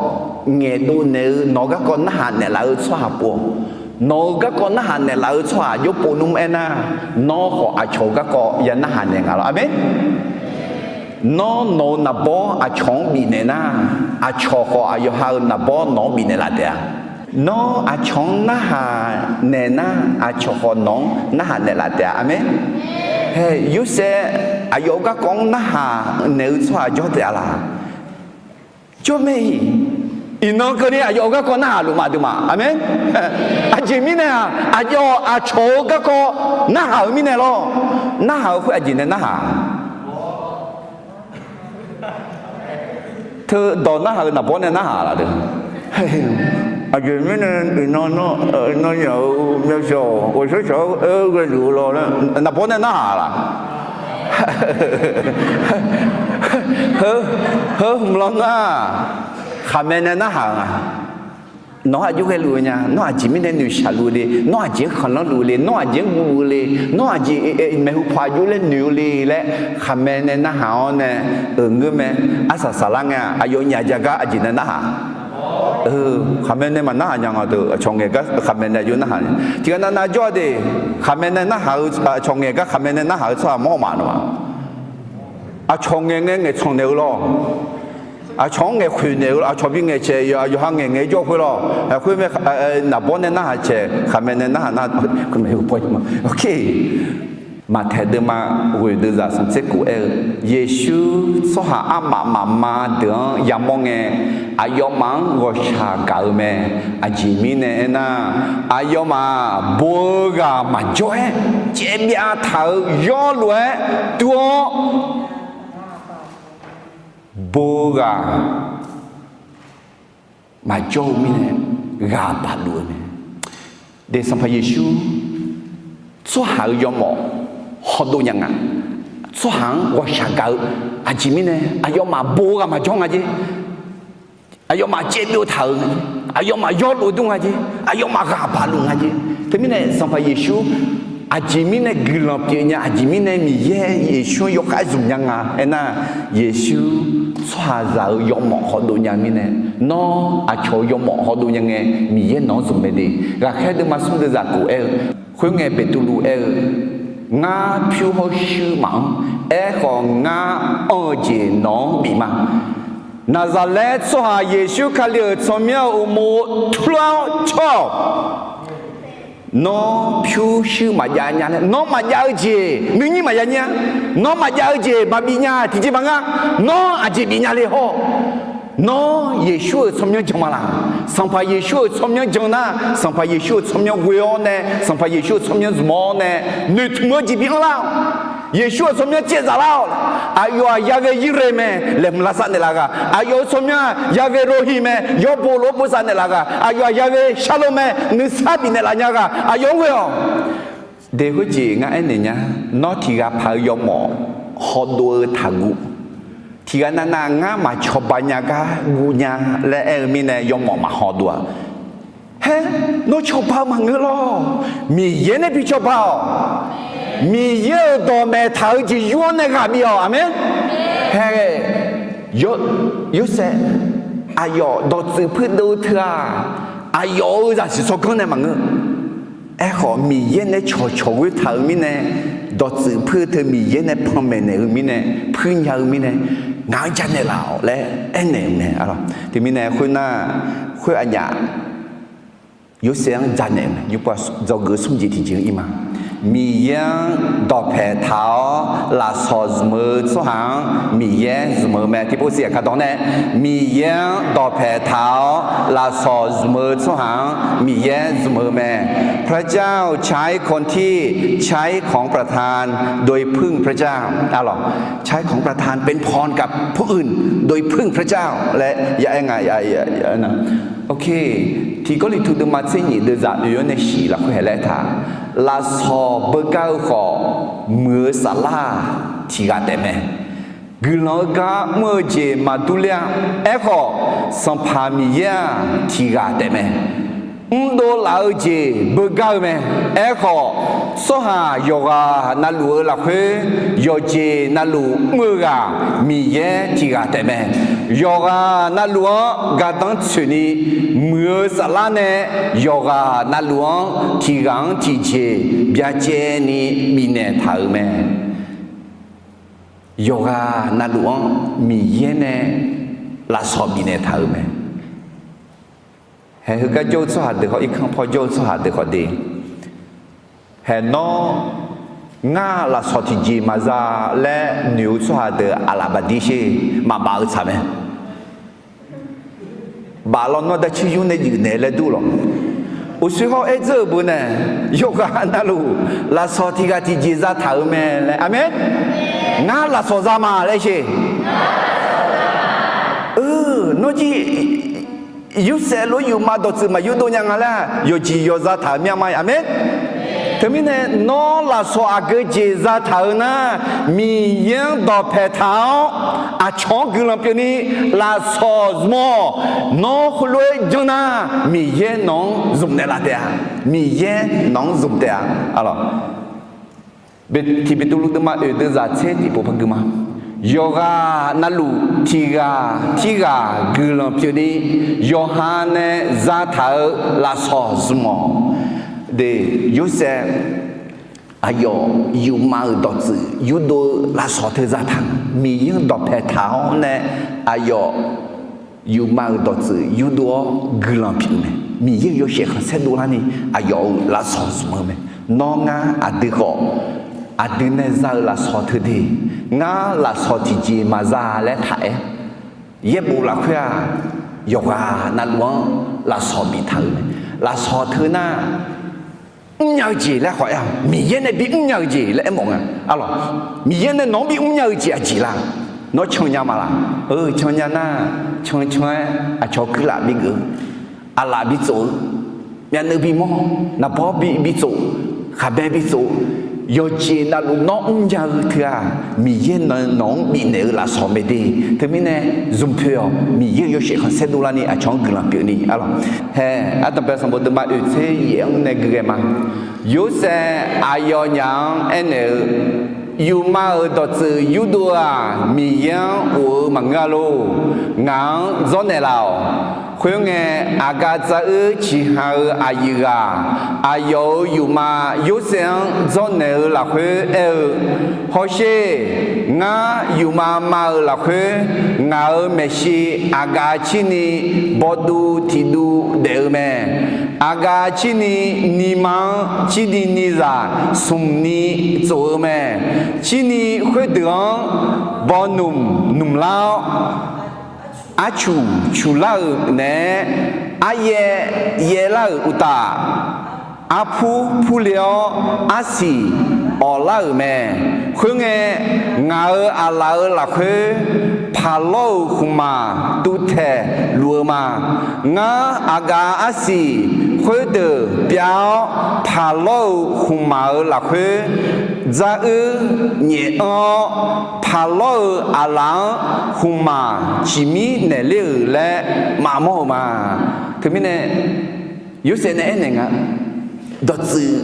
ngaeqdov naeq-eu, nawq-eu garkawv narhaq naeqlaf-eu tsawrhaq pov-awq. Nawq-eu garkawv narhaq naeqlaf-eu tsawrhaq jawr pov nmr aernar, nawr khawf aqcawq-eu garkawv ya narhaq naeq nga lawr. Aqmeq. Nawr nawq-eu naqbawr aqcawq-anr bifnaeq nar, aqcawq khawf aqyawf ha-eu naqbawr nawq-anr bifnaeq laf taef-a. Nawr aqcawq-anr narhaq naeq nar, aqcawq khawf nawq-anr narhaq naeqlaf taef-a. Aqmeq. Hae, Yorsaev aqyawf-eu garkawv-anr narhaq naeq-eu tsawrhaq jawr taef-a laq? Jawr mae-iq. Iqnan keuvni aqyawf-eu garkawv narhaq luf ma aqduimaf. Aqmeq. Aqjeq mirnae-aq, aqyawf aqcawq-eu garkawv narhaq-eu mirnae lawr. Narhaq-eu khoer aqjeq nae narhaq Teu dawq narhaq-euq naqbawr nae narhaq laf deuq. Aqjeq mirnae iqnan nawr, iqnan yaf-euq myavshawq ghawqshaq shaq-aer ghaeluf-eu lawr laer naqbawr nae narhaq laf? Heu, heu hmq lanr nar, khaqmae nae narhaq-eu nga. Nawq-anr aqjox ghaeluf-eu nya, nawr aqjeq mirnae noeqshaq luf-eu le, nawr aqjeq-anr khanqlanr luf-eu le, nawr aqjeq-anr guv-eu le, nawr aqjeq maeqhu paw aqjox laer noeq-eu le laer khaqmae nae narhaq-awr nae, euq ngeur mae. Arsaq saqlar ngae-aq, aqyawfnyaf jav gar aqjeq nae narhaq? Khaqmae nae maqnarhaq nya nga deuq, aqcawq ngaeq gar khaqmae nae aqjox narhaq ni. Tiqghaq navnav jawr-a de, khaqmae nae narhaq-eu, aqcawq ngaeq gar khaqmae nae narhaq-eu tsawrhaq mawr maf nawq-aq. Aqcawq ngaeq ngae ngaeqtsanq naeq-eu lawr. Aqcawq-anr ngaeq khoeq naeq-eu lawr, aqcawq bi ngaeq caeq yawqha ngaeq ngaeq-aer jawr khoer lawr. Khoer mae, naqbawr nae narhaq caeq khaqmae nae narhaq nar, Maqtaeq deuvma ghoeq deuvzaq smq tser kof aer-eu, Yeqsur tsawrhaq armaf mafma deuq-anr yamawr ngae, aqyawfmaf-anr ghawqshaq gaq-eu mae. Aqjeq mirnae aernar, aqyawfmaf bo-eu ghaq maqjawr-aer, caevbyav taq-euq yawrlof-aer dur-awr, bo-eu ghaq maqjawr-eu mirnae, ghaq baq luf-eu mae. De, Sanqpaq Yeqsur tsawrhaq-euq yawmawf hawdov nya nga. Tsawrhaq-anr ghawqshaq gaq-eu, aqjeq mirnae aqyawfmaf bo-eu ghaq maqjawr nga jer. Aqyawfmaf caevbyov taq-euq nga jer. Aqyawfmaf yawrlof dur nga jer. Aqyawfmaf ghaq baq luf nga jer. Teumirnae Sanqpaq Yeqsur aqjeq mirnae guiqlanq pyeuf nya, aqjeq mirnae Miqyaer Yeqsur-anr yawkhav zmq nya nga aernar, Yeqsur tsawrhaqzaq-euq yawmawf hawdov nya mirnae, nawr aqcawq-euq yawmawf hawdov nya ngae, Miqyaer nawq-anr zmq mae de. Ghaqkhaer deuvma smr deuvzaq kof aer-eu, khoerngae Beqtuvluv aer-eu, Ngar pyur hawr shuir maqanr. Aerkhawf, ngar anr-eu jeq nawq-anr bif ma. Naqzaqlaer tsawrhaq Yeqsur Kali-euq tsawrmyanr-euq uqmov turlar-awr cawr-awq. Nawr pyurshuir maqjav nya laer, nawr maqjav-eu jeq nuinyir maqya nyir-a. Nawr maqjav-eu jeq maqbif nya tiqjeq maqngeur-a. Nawr aqjeq bif nya le hawr. Nawr Yeqsur-euq tsawrmyanr jan ma laq? Sanqpaq Yeqsur-euq tsawrmyanr jan nar, Sanqpaq Yeqsur-euq tsawrmyanr ghoe-awr nae, Sanqpaq Yeqsur-euq tsawrmyanr zmq-awr nae, noeqtmq-eu jeq bi anr lar-awq. Yeqsur-euq tsawrmyanr caevzaf lar-awq. Aqyawf-aq, Yahweh Yire mae, laeqhmq lavsav naeqlaf ghaq. Aqyawf-euq tsawrmyanr-aq, Yahweh Rohi mae, yawbo lof-aer bosav naeqlaf ghaq. Aqyawf-aq, Yahweh Shalom mae, nuisar bifnaeq laf nya ghaq. Aqyawf-anr ghoe-awq. De, khoerjeq ngar aernaeq nya. Nawr tiq ghaq paq-eu yawmawf hawdov-eu taqguv. Tiq ghaq navnav ngar maqcawba nya gar guv nya laer aer-eu mirnae yawmawf maqhawdov-a. Haer, nawr cawba-eu maqngeur lawr. Miqyaer nae bi cawba-awq. Miqyaer-euq dawqmaeq taq-eu jeq yur-anr nae ghaq bif-awq. Aqmeq. Haer, Yorsaev, aqyawf dawqtsuif puirdov-eu teu-aq, aqyawf-euq zaqsiq tsawrganr nae maqngeur. Aerkhawf, Miqyaer nae cawqcawq ghoer taq-euq mirnae, dawqtsuif puir-eu teu Miqyaer nae panmaeq naeq-eu mirnae, puir nya-eu mirnae, ngaq-anr janaeq laf-awq laer aernaeq-euq mae. Teumirnae khoernar, khoer aqnyaf Yorsaev-anr janaeq-euq mae. Yawqpov dzawgeuf smr jeq tiqjeq-anr ir ma. Miqyaer-anr dawqpaeq taq-awr lafsawq zmq-eu tsawrhaq-anr Miqyaer zmq-eu mae. Tiqpov siq aqkar dawq nae, Miqyaer-anr dawqpaeq taq-awr lafsawq zmq-eu tsawrhaq-anr Miqyaer zmq-eu mae. พระเจ้าใช้คนที่ใช้ของประทานโดยพึ่งพระเจ้า ใช้ของประทานเป็นพรกับผู้อื่นโดยพึ่งพระเจ้า laer ya aer nga. Tiq Gawrliqtu deuvma tser nyiq deuvzaq oeq-awr nae shiq lafkhoer haeq laer taq, lafsawq beugar-eu khawf, muiq-eu saflar-aq tiq ghaq taef mae. Guiqlanq-eu gar mr-eu jeq maqdur ler-a. Aerkhawf, Sanqpaq Miqyaer-aq tiq ghaq taef mae. Mrdov laf-eu jeq beugar-eu mae. Aerkhawf, tsawrhaq yawqghaq navluf-eu lafkhoer, yawqjeq navluf mr-eu ghaq Miqyaer tiq ghaq taef mae. Yawqghaq navluf-anr gardanr tsoeqni, muiq-eu saflar nae yawqghaq navluf-anr tiq ghaq-anr tiqjeq byacaevni bifnaeq taq-euq mae. Yawqghaq navluf-anr Miqyaer nae lafsawq bifnaeq taq-euq mae. Haeq heugar jawr-eu tsawrhaq deuq khawf, irkanr paw jawr-eu tsawrhaq deuq khawf de, haeq nawr ngar lafsawq tiqjeq maqza laer noeq-eu tsawrhaq deuq aqlaf bafdir sher, maqbaf-eu tsaq mae. Baf lawnmr darcir yur nae juif naeq laer dur lawq. Uqshoe hawr-aer dzeur-euq beu nae, yawqghaq navluf lafsawq tiq ghaq tiqjeq zataq-euq mae laer. Aqmeq. Ngar lafsawq za ma laer sher. Nawr jir Yorsaev lof-aer yufma dawqtsuif maqyurdov nya nga laer, yawqjeq yawqza taq-euq myanr ma. Aqmeq. Teumirnae nawr lafsawq aqgeu jeq zataq-eu nar, Miqyaer-anr dawqpaeq taq-awr aqcawq-anr guiqlanq pyeufni lafsawq zmq-awq. Nawr heulof-aer janr nar, Miqyaer nawq-anr zmq naeqlaf taef-a. Miqyaer nawq-anr zmq taef-a. Tiq Beqtuvluv deuvma oeq deuvzaq tser tiqpov par gui ma. Yawqghaq navluf tiq ghaq tirghaq guiqlanq pyeufni, yawqha nae zataq-eu lafsawq zmq-awq. De, Yorsaev aqyawf yufma-euq dawqtsuif yurdov-eu lafsawq teu zataq, Miqyaer-anr dawqpaeq taq-awr nae aqyawf yufma-euq dawqtsuif yurdov-awr guiqlanq pyeuf-eu mae. Miqyaer-euq yawshaef khanqsaer dovlarni aqyawf-euq lafsawq zmq-eu mae. Nawr ngar aqdui khawf Aqdui nae za-euq lafsawq teu de, ngar lafsawq tiqjeq maqza laer taq-aer, yaerbof lafkhoer-aq, yawqghaq navluf-anr lafsawq biftaq-euq mae. Lafsawq teu nar, mrnya-eu jeq laer khawf-aer-aq, Miqyaer nae bimrnya-eu jeq laer aermawf nga. Arlawq, Miqyaer nae nawq-anr bimrnya-eu jeq aqjeq la? Nawr cannya ma laq? Eu, cannya nar, cancan-aer aqcawq kuirlaf bigeuf-eu, aqlaf bitsof-eu, myavnuiv bimawr, naqbawr bi bitsof, khaqbae bitsof, yawqjeq navluf nawr mrnya-eu teu-aq, Miqyaer nae nawq-anr bifnaeq-eu lafsawq mae de. Teumirnae zmq poeq-awq. Miqyaer-euq yawshaef khanqsaer dovlarni aqcawq-anr guiqlanq pyeufni. Arlawq, hae, ardanqbae sanqbof deuvma oeq tser yaef-anr nae gui ghae ma. Yorsaev aqyawfnyaf-anr aernaeq-eu, Yufma-euq dawqtsuif yurdov-eu-aq, Miqyaer-anr of-eu maqngeur-a lor. Ngaq-anr dzawrnaeq laf-awq. Khoerngae, aqgaf dzar-eu ciqha-eu aqyuif ghaq aqyawf-euq yufma Yorsaev-anr dzawrnaeq-eu lafkhoer aer-eu, Hawsher, ngar yufma ma-euq lafkhoer ngaq-euq maeqshi aqgaf cirni bawduv tiqduv daef-eu mae. Aqgaf cirni nima-anr cirni nizaq smq ni tsof-eu mae. Cirni khoerdeuq-anr bawnoeq noeqlar-awr, arcuq cuqlar-euq naeq-aer, aryaev yaevlar-euq uqtaf, arpur purle-awr arsiq awqlar-euq mae. Khoerngae, ngaq-euq aqlaf-euq lafkhoer paqlawr-euq khmqmaq tuvtaeq luf-eu ma. Ngar aqgaf arsiq khoerdeuq pyav-awr, paqlawr-euq khmqmaq-euq lafkhoer dzaruir nyaef anr-awr, paqlawr-euq aqlaf-anr khmqmaq ciqmir naeqler-euq laer maqmawr-eu ma. Teumirnae Yorsaev nae aernaeq nga, dawqtsuif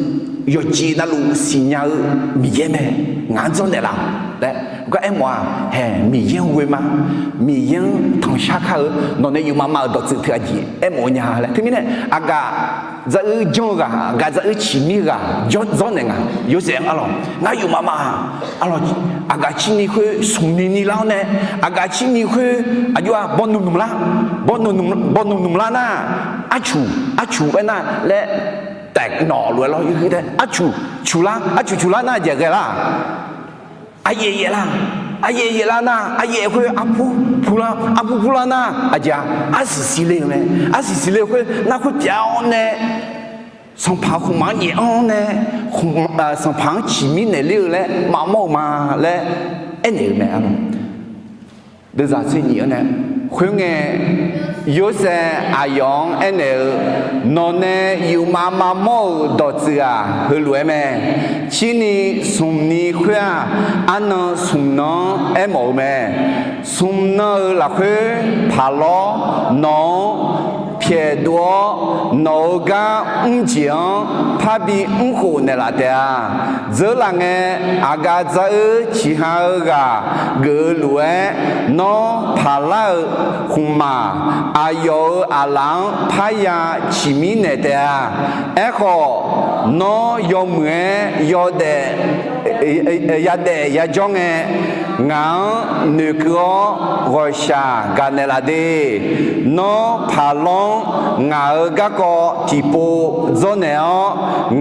yawqjeq navluf siqnya-eu Miqyaer mae. Ngaq-anr dzawrnaeq laf-awq laer gar aermawf-aq, hae, Miqyaer-anr ghoe ma. Miqyaer-anr tanqshar kar-eu, nawq nae yufma ma-euq dawqtsuif teu aqjeq aermawf-eu nya laer. Teumirnae aqgaf dzaruir janr-eu ghaq, aqgaf dzaruir ciqmir ghaq dzawrnaeq nga. Yorsaev-anr, arlawq, ngar yufma ma, arlawq, aqgaf cirni khoer smq ni ni lar-awr nae, aqgaf cirni khoer aqjox-aq bawnoeq noeqlar, bawnoeq noeqlar nar, arcuq arcuq aernar laer taef nawq lof-aer lawr yurhuir tae, arcuq cuqlar, arcuq cuqlar nar aqjeq ghae lar. Aqyaef yaeflar, aqyaef yaeflar nar aqyaef khoer arpur purlar, arpur purlar nar aqjeq-a, arsiq siqle-eu mae. Arsiq siqle-eu khoer nar khoer pyav-awr nae, sanqpaq khmqmaq-anr nyaef anr-awr nae, sanqpaq-anr ciqmir naeqler-eu laer maqmawr-eu ma laer aernaeq-eu mae, arlawq. Deuvzaq tser nyiq-anr nae, khoerngae, Yorsaev aqyawf-anr aernaeq-eu, Nawq nae yufma maqmawr-euq dawqtsuif-aq, heulof-aer mae. Cirni smq ni khoer-aq, arnan smq nan-anr aermawf-eu mae. Smq nan-euq lafkhoer paqlawr nawq-anr pyaeqdov-awr, nawq-euq gar mrjeq-anr parbi mrkhof naeqlaf taef-a. Dzeurlaf ngae, aqgaf dzaruir ciqha-eu ghaq geuf-eu lof-aer, nawr paqlar-euq khmqmaq aqyawf-euq aqlaf-anr parya ciqmir naeq taef-a. Aerkhawf, nawr yawmuiq-aer yawdaef yadaef yajawr ngae, ngaq-anr noeqkeuv-awr ghawqshaq gaqnaeq laf de. Nawr paqlawr-anr ngaq-euq garkawv tiqpov dzawrnaeq-awr,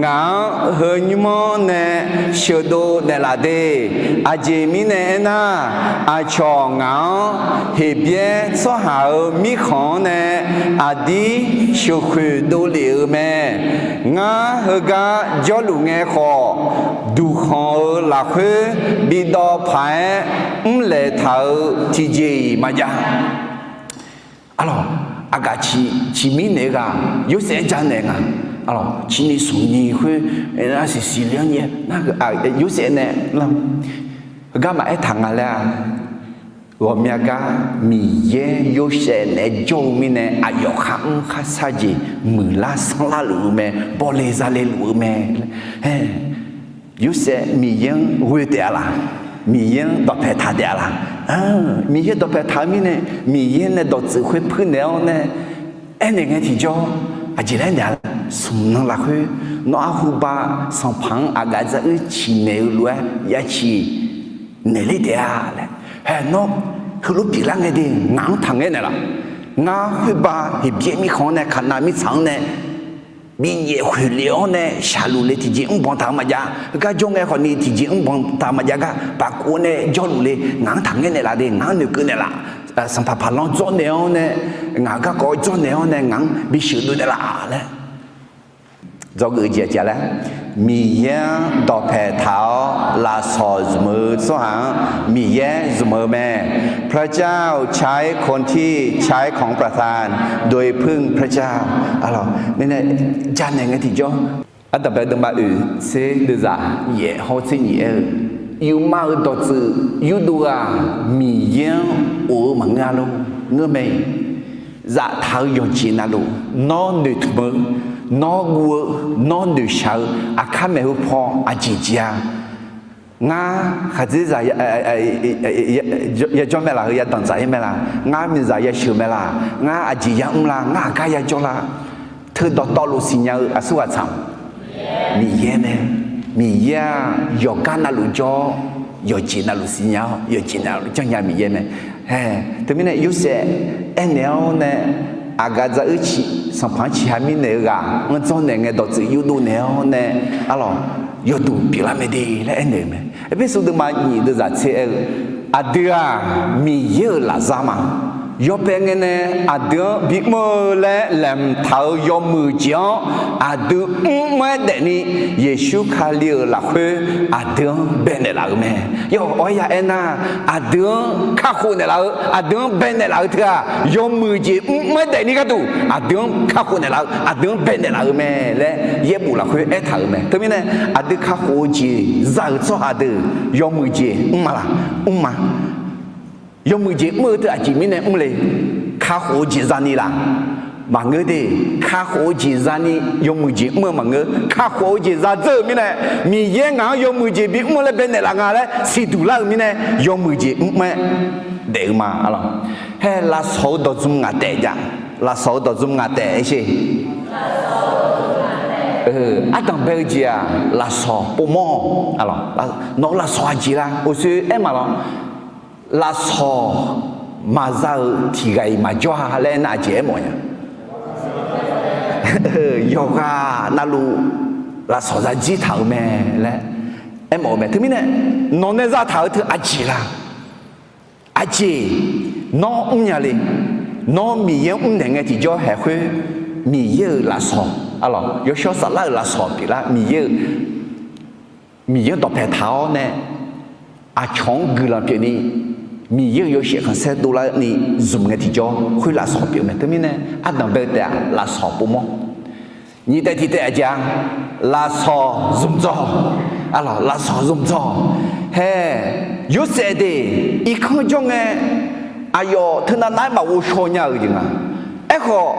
ngaq-anr heu nymr-anr nae sheuqdov naeqlaf de. Aqjeq mirnae aernar, aqcawq ngaq-anr Heqbyaer tsawrhaq-euq mirkhanq-anr nae aqdir sheuqkhoeq dovlef-euq mae. Ngar heugar jawrluf ngae khawf, duqkhanq-euq lafkhoer bidawv paq-aer mrlaeq taq-euq tiqjeq-iq maqjav. Arlawq, aqgaf ciq, ciqmir naeq-eu ghaq Yorsaev-anr ja naeq nga. Arlawq, cirni smq ni khoer, arsiq siqle-anr nyaef, Yorsaev nae, heugar maqaer taq nga laer-a. Ghawqmya gar Miqyaer Yorsaev naeq-aer jawr-eu mirnae, aqyawf kharmr kharshar jeq muiqlar sanrlar luf-eu mae, bawle zale luf-eu mae. Yorsaev Miqyaer-anr ghoe taef-a laq? Miqyaer-anr dawqpae taq taef-a laq? Miqyaer dawqpae taq-eu mirnae, Miqyaer nae dawqtsuif khoer puirnaeq-awr nae aernaeq ngae tiqjawr, aqjeq laer naeq-a laer, smq nan lafkhoer nawr arhuba sanqpaq-anr aqgaf dzaruir ciqnaeq-eu lof-aer ya ciq naeqler taef-a laer. Hae, nawr heulof pyeuflar ngae de, ngaq-anr taqngaer naeqlaf. Ngar khoerba Heqbyaer mirkhanq-anr nae, Kaqnav mirtsaq-anr nae bi nyaef khoeq lef-awr nae shaqluf le, tiqjeq mrbanq taq-eu maqjav. Heugar jawr ngae khawfni tiqjeq mrbanq taq-eu maqjav gar paf kov nae jawrluf le. Ngaq-anr taqngaer naeqlaf de, ngaq-anr noeqkeuv naeqlaf. Sanqpaq Paqlanr dzawrnaeq-awr nae, ngaq garkawv dzawrnaeq-awr nae ngaq-anr bisheuq dov naeqlaf laer dzawgeuf-eu jeq aqjeq laer, Miqyaer-anr dawqpae taq-awr lafsawq zmq-eu tsawrhaq-anr Miqyaer zmq-eu mae. พระเจ้าใช้คนที่ใช้ของประทานโดยพึ่งพระเจ้า Mirnae, janaeq ngae tiqjawr, ardanqbae deuvma oeq tser deuvzaq yaef hawr tser nyiq aer-eu, yufmav-euq dawqtsuif yurdov ghaq Miqyaer-anr of-eu maqngeur-a lor. Ngeur mae. Zaftaq-eu yawqjeq navluf, nawr noeqtmq-eu, nawr guv-eu, nawr noeqshaq-eu aqkar maeqhu paw aqjeq jeq-a. Ngar khaqdzerzaq yajawr mae laf, heu yadanqdzaq-ir mae laf, ngar miqzaq yasheuq mae laf, ngar aqjeq yamr la, ngar aqgar yajawr la, teu dawqtawvluf siqnya-eu aqsurghaq tsaq-a, Miqyaer mae. Miqyaer-aq, yawqgar navluf jawr-awr, yawqjeq navluf siqnya-awr, yawqjeq navluf janrnya Miqyaer mae. Hae, teumirnae Yorsaev aernaeq-awr nae, aqgaf dzaq-eu ciq sanqpaq-anr ciqha mirnaeq-eu ghaq-anr dzawrnaeq ngae dawqtsuif yurdov naeq-awr nae, arlawq, yawduq pyeuflar mae de laer aernaeq-eu mae. Erpersu deuvma nyiq deuvzaq tser aer-eu, aqdui-aq, Miqyaer-euq lafzar ma. Yawbae ngae nae aqdui-anr bimr-eu laer laeqhmq taq-euq yawmuiq jeq-anr aqdui mrmaer daefni, Yeqsur Kali-euq lafkhoer aqdui-anr baenaeq laf-euq mae. Yawf awr ya aernar, aqdui-anr kakhof naeqlaf-eu, aqdui-anr baenaeq laf-eu teu-aq, yawmuiq jeq mrmaer daefni gharduq aqdui-anr kakhof naeqlaf-eu, aqdui-anr baenaeq laf-euq mae laer yaerbof lafkhoer aertaq-euq mae. Teumirnae, aqdui kakhof-eu jeq za-euq tsawrhaq deuq yawmuiq jeq mr ma laq? Mr ma. Yawmuiq jeq mr-eu teu aqjeq mirnae mr le? Kakhof-eu jeq zani laq? Maqngeur de. Kakhof-eu jeq zani yawmuiq jeq mr-eu maqngeur. Kakhof-eu jeq zadzeur-euq mirnae, Miqyaer ngaq-anr yawmuiq jeq bimr-eu laer baenaeq laf nga laer siqduq lar-euq mirnae, yawmuiq jeq mrmaer daef-eu ma, arlawq. Hae, lafsawq-eu dawqdzmq ngaq taef jav. Lafsawq-eu dawqdzmq ngaq taef-aer sher. Ardanqbae-eu jeq-aq, lafsawq povmawr-awq. Nawq-eu lafsawq aqjeq la? Oeqsoe aer ma lawr. Lafsawq maqza-euq tiq ghaq-iq maqjawr-a laer aernar, aqjeq aermawf nya? Yawqghaq navluf lafsawq zarzir taq-euq mae laer aermawf-eu mae. Teumirnae, nawq nae zataq-eu teu aqjeq la? Aqjeq, nawr mrnya le? Nawr Miqyaer-anr mrnaeq ngae tiqjawr haeq khoer, Miqyaer-euq lafsawq, arlawq, yawshawr saflar-euq lafsawq pyeuflar, Miqyaer-eu, Miqyaer-anr dawqpae taq-awr nae, aqcawq-anr guiqlanq pyeufni, Miqyaer-euq yawshaef khanqsaer dovlarni zmq ngae tiqjawr khoer lafsawq pyeuf mae. Teumirnae, ardanqbae-eu taef-aq lafsawq povmawr. Nyiq taef tiq taef aqjeq-a, lafsawq zmqdzawq. Arlawq, lafsawq zmqdzawq. Hae, Yorsaev de, irkanr jawr ngae, aqyawf teunav nav-aer maqghovshaw nya-euq jeq nga. Aerkhawf,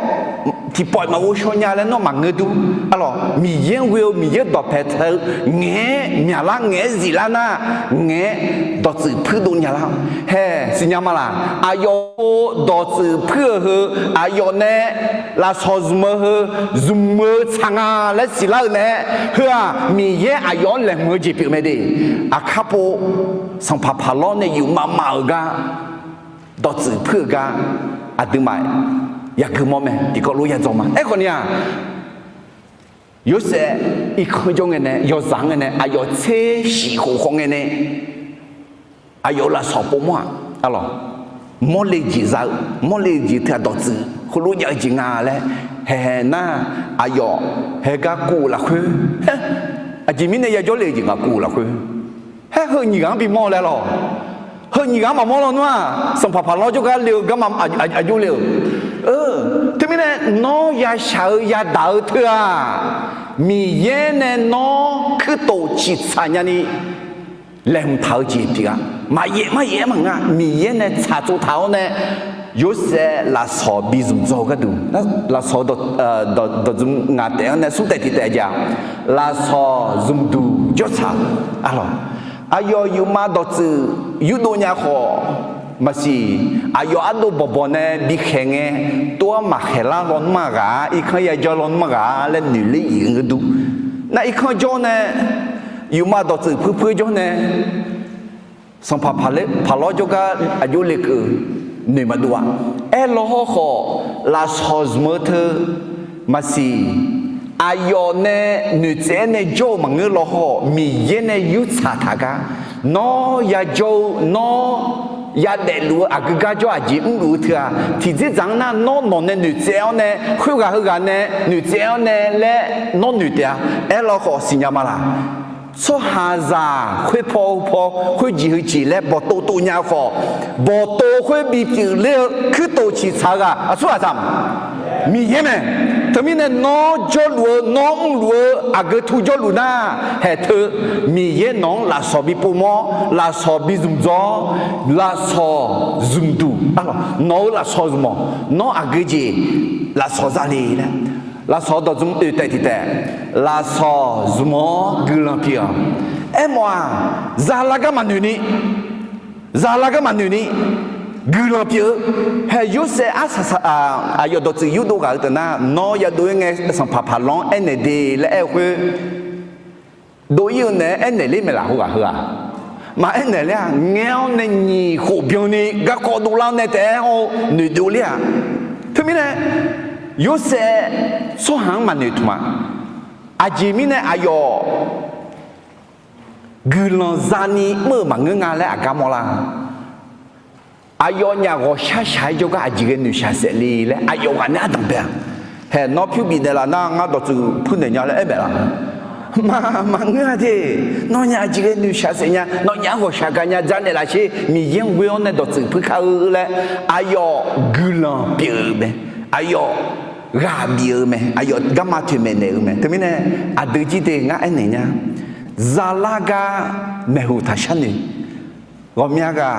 tiqpawf-iq maqghovshaw nya laer nawr maqngeur dur. Arlawq, Miqyaer-anr ghoe-eu, Miqyaer dawqpae taq-eu ngaeq-aer myaqlar, ngaeq-aer ziflar nar, ngaeq-aer dawqtsuif puirdov nya lar. Hae, siqnya ma laq? Aqyawf-euq dawqtsuif puir-euq heu, aqyawf nae lafsawq zmq-eu heu, zmq-eu tsaq nga laer siqlar-eu nae, heu-aq, Miqyaer aqyawf-anr laeqhmq-eu jeq pyeuf mae de. Aqkar pov, sanqpaq Paqlawr nae yufmav mav-euq gar, dawqtsuif puir-euq gar, aqduimaf yagui mawr mae. Tiqkawv lof yadzawr ma. Aerkhawf ni-aq, Yorsaev irkanr jawr ngae nae, yawzaq-anr ngae nae, aqyawf tser shif khof khawf ngae nae, aqyawf-euq lafsawq povmawr-aq, arlawq, mawrle jeq za-eu, mawrle-eu jeq teu-aq dawqtsuif heulof jav-eu jeq nga laer haehae nar, aqyawf haegar kuv-euq lafkhoer, aqjeq mirnae yajawr le-eu jeq nga kuv-euq lafkhoer. Haer heu nyiq ghaq-anr bimawr-eu laer lawq. Heu nyiq ghaq-anr maqmawr lawnmr-aq, sanqpaq Paqlawr jawrgar le-eu garma aqjox le-euq. Teumirnae nawr yashaq-eu yadaq-eu teu-aq, Miqyaer nae nawr kuirtof ciqtsaq nyani laeqhmq taq-eu jeq pyeuf-a. Maqyaef maryaef-aer maqngeur-a. Miqyaer nae tsaqtsov taq-awr nae, Yorsaev lafsawq bi zmqdzawr-eu gharduq, lafsawq dawqdzmq ngaq taef-anr nae smr taef tiq taef jav, lafsawq zmqduq jawrtsaq-eu, arlawq, aqyawf yufmav dawqtsuif yurdov nya khawf maqsiq, aqyawf ardov bawqbawq nae bikhaeq ngae, tov-aer maqkhaeq lar lawnmr-aq ghaq-a, irkanr yajawr lawnmr-aq ghaq-a laer noeq ler-iq ngeur dur. Nar irkanr jawr nae, yufmav dawqtsuif puir puir jawr nae, sanqpaq Paqlawr jawrgar aqjox lekeuv noeq maqdov-a. Aerlaw hawrkhawf, lafsawq zmq-eu teu maqsiq, Aqyawf nae noeqtsaev-aer nae jawr-eu maqngeur lawkhawf, Miqyaer nae yurtsaq taq gar, nawr yajawr-eu, nawr yadaefluf-eu aqgeu gar jawr aqjeq mrluf-eu teu-aq, tiqdzerdzaq-anr nar nawr nawq nae noeqtsaev-awr nae, khoerghaq heughaq nae noeqtsaev-awr nae laer nawr noeq taef-a. Aerlawkhawf siqnya ma laq? Tsawrhaqzaq khoerpaw heupaw, khoerjeq heujeq laer bawqtov tov nya-eu khawf, bawqtov khoer bipyeuf ler-eu kuirtof ciqtsaq-eu ghaq aqsur ghaq taq Miqyaer mae. Teumirnae nawr jawrluf-eu, nawr mrluf-eu aqgeu tu jawrluf nar, haeq teu Miqyaer nawq-anr lafsawq bi povmawr, lafsawq bi zmq dzawr, lafsawq zmqduq, nawq-euq lafsawq zmq-awq, nawr aqgeu jeq lafsawq za le laer, lafsawq dawqdzmq oeq taef tiq taef, lafsawq zmq-awr guiqlanq pyeuf-awq. Aermawf-aq, zalar gar maqnoeq ni, zalar gar maqnoeq ni, guiqlanq pyeuf-eu. Haeq Yorsaev arsaq saq, aqyawf dawqtsuif yurdov ghaq-eu teu nar, nawr yadov-ir ngae sanqpaq paqlanr aernaeq de laer aer-eu khoer, dov-ir-eu naeq-aer aernaeq ler mae laq? Heughaq heughaq maqaer naeq ler-aq, ngaer-awr nae nyiq khof byanni garkawv dovlar-awr nae taef-aer hawr-eu noeqdov ler-aq. Teumirnae Yorsaev tsawrhaq-anr maqnoeq tmq-a. Aqjeq mirnae aqyawf guiqlanq zani mr-euq maqngeur nga laer aqgar mawrlar. Aqyawfnyaf ghawqshaq shaq-aer jawrgar aqjeq ghae noeqshaq saef le laer aqyawf ghaq nae ardanq bae-a. Haeq nawr pyur bifnaeq laf nar, ngar dawqtsuif puirnaeq nya laer aer maeq laf? Ma, maqngeur-a de. Nawnyaf aqjeq ghae noeqshaq saef nya, nawnyaf-anr ghawqshaq gaq nya, dzarnaeq laf sher, Miqyaer-anr ghoe-awr nae dawqtsuif puir kar-eu laer, aqyawf guiqlanq pyeuf-eu mae. Aqyawf ghaq bif-eu mae. Aqyawf garma toeqmaeq naeq-eu mae. Teumirnae aqdui jir de ngar aernaeq nya, zalar gar maeqhu taq sharnoeq. Ghawqmya ghaq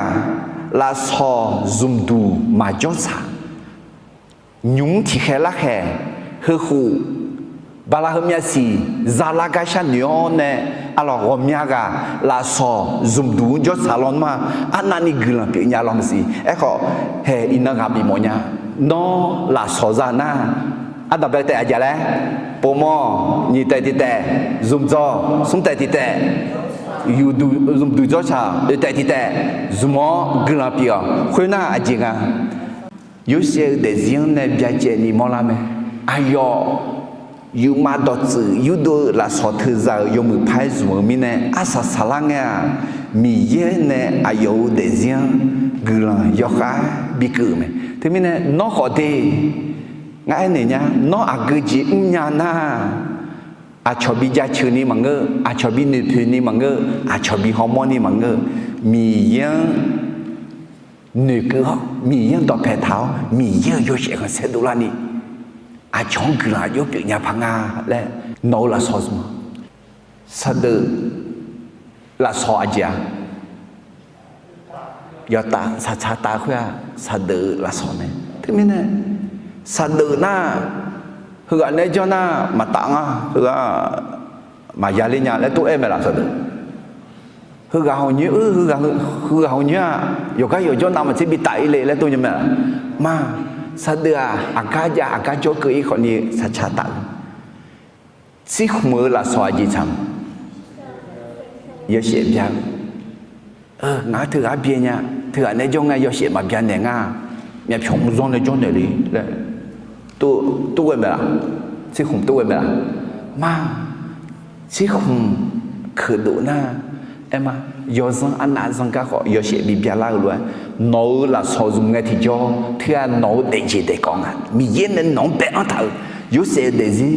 lafsawq zmqduq maqjawr tsaq. Nymq-mr tiqkhaeq larkhaeq, heukhof bala heu myavsiq zalar gar sharnoeq-awr nae, arlawq ghawqmya ghaq lafsawq zmqduq-anr jawr tsaq lawnmr-aq, arnavni guiqlanq pyeuf nya law maqsiq. Aerkhawf, haeq iqnan ghaq bif mawf nya. Nawr lafsawq za nar, ardanq bae taef aqjeq laer, povmawr, nyiq taef tiq taef, zmqdzawr, smr taef tiq taef, zmqduq jawr tsaq, oeq taef tiq taef, zmq-awr guiqlanq pyeuf-awq. Khoernar aqjeq nga, Yorsaev-eu daefzir-anr nae byacaevni mawrlar mae. Aqyawf yufmav dawqtsuif yurdov-eu lafsawq teuza-euq yawmuiq par-aer zmq-eu mirnae arsaq saqlar ngae-aq, Miqyaer nae aqyawf-euq daefzir-anr guiqlanq yawkhav bikeuv-euq mae. Teumirnae nawr khawf de, ngar aernaeq nya, nawr aqgeu jeq mrnya nar, aqcawq bi jaceuq ni maqngeur, aqcawq bi noeqpoeq ni maqngeur, aqcawq bi hawmawr ni maqngeur, Miqyaer-anr noeqkeuv-awr, Miqyaer-anr dawqpae taq-awr, Miqyaer-euq yawshaef khanqsaer dovlarni, aqcawq-anr guiqlanq aqjox pyeufnya paq nga laer nawq-eu lafsawq zmq-a. Saqdeuf lafsawq aqjeq-a? Yawtav saqtsaq taf khoer-aq, saqdeuf-eu lafsawq mae. Teumirnae saqdeuf nar, heughaq nae janr nar maqtaf nga, heughaq maqya ler nya laer tov-aer mae laf saqdeuf? Heughaq hawq nyoer-eu, heughaq hawq nyoer-aq, yawqgar yawqjawr navmaqtser bi taf-ir le laer tov nya mae laf? Ma, saqdeuf-aq aqgar jav aqgar jawrkeuv-ir khawfni saqtsaq taf-eu. Tsirkhmq-eu lafsawq aqjeq tsaq-a? Yawshaef bya-eu. Ngaq-anr teughaq byae nya, teughaq nae jawr nga yawshaef maqbya naeq nga. Myavpyawq mqzanr nae jawrnaeq le laer tov-aer mae laf? Tsirkhmq tov-aer mae laf? Ma, tsirkhmq keuqdov nar, aer ma, yawzanr arnav zanr gar khawf yawshaef bibya lar-eu lof-aer, nawq-euq lafsawq zmq ngae tiqjawr teughaq nawq-eu daefjeq daefkawv nga. Miqyaer nae nawq-anr bae-anr taq-euq Yorsaev-eu daefzir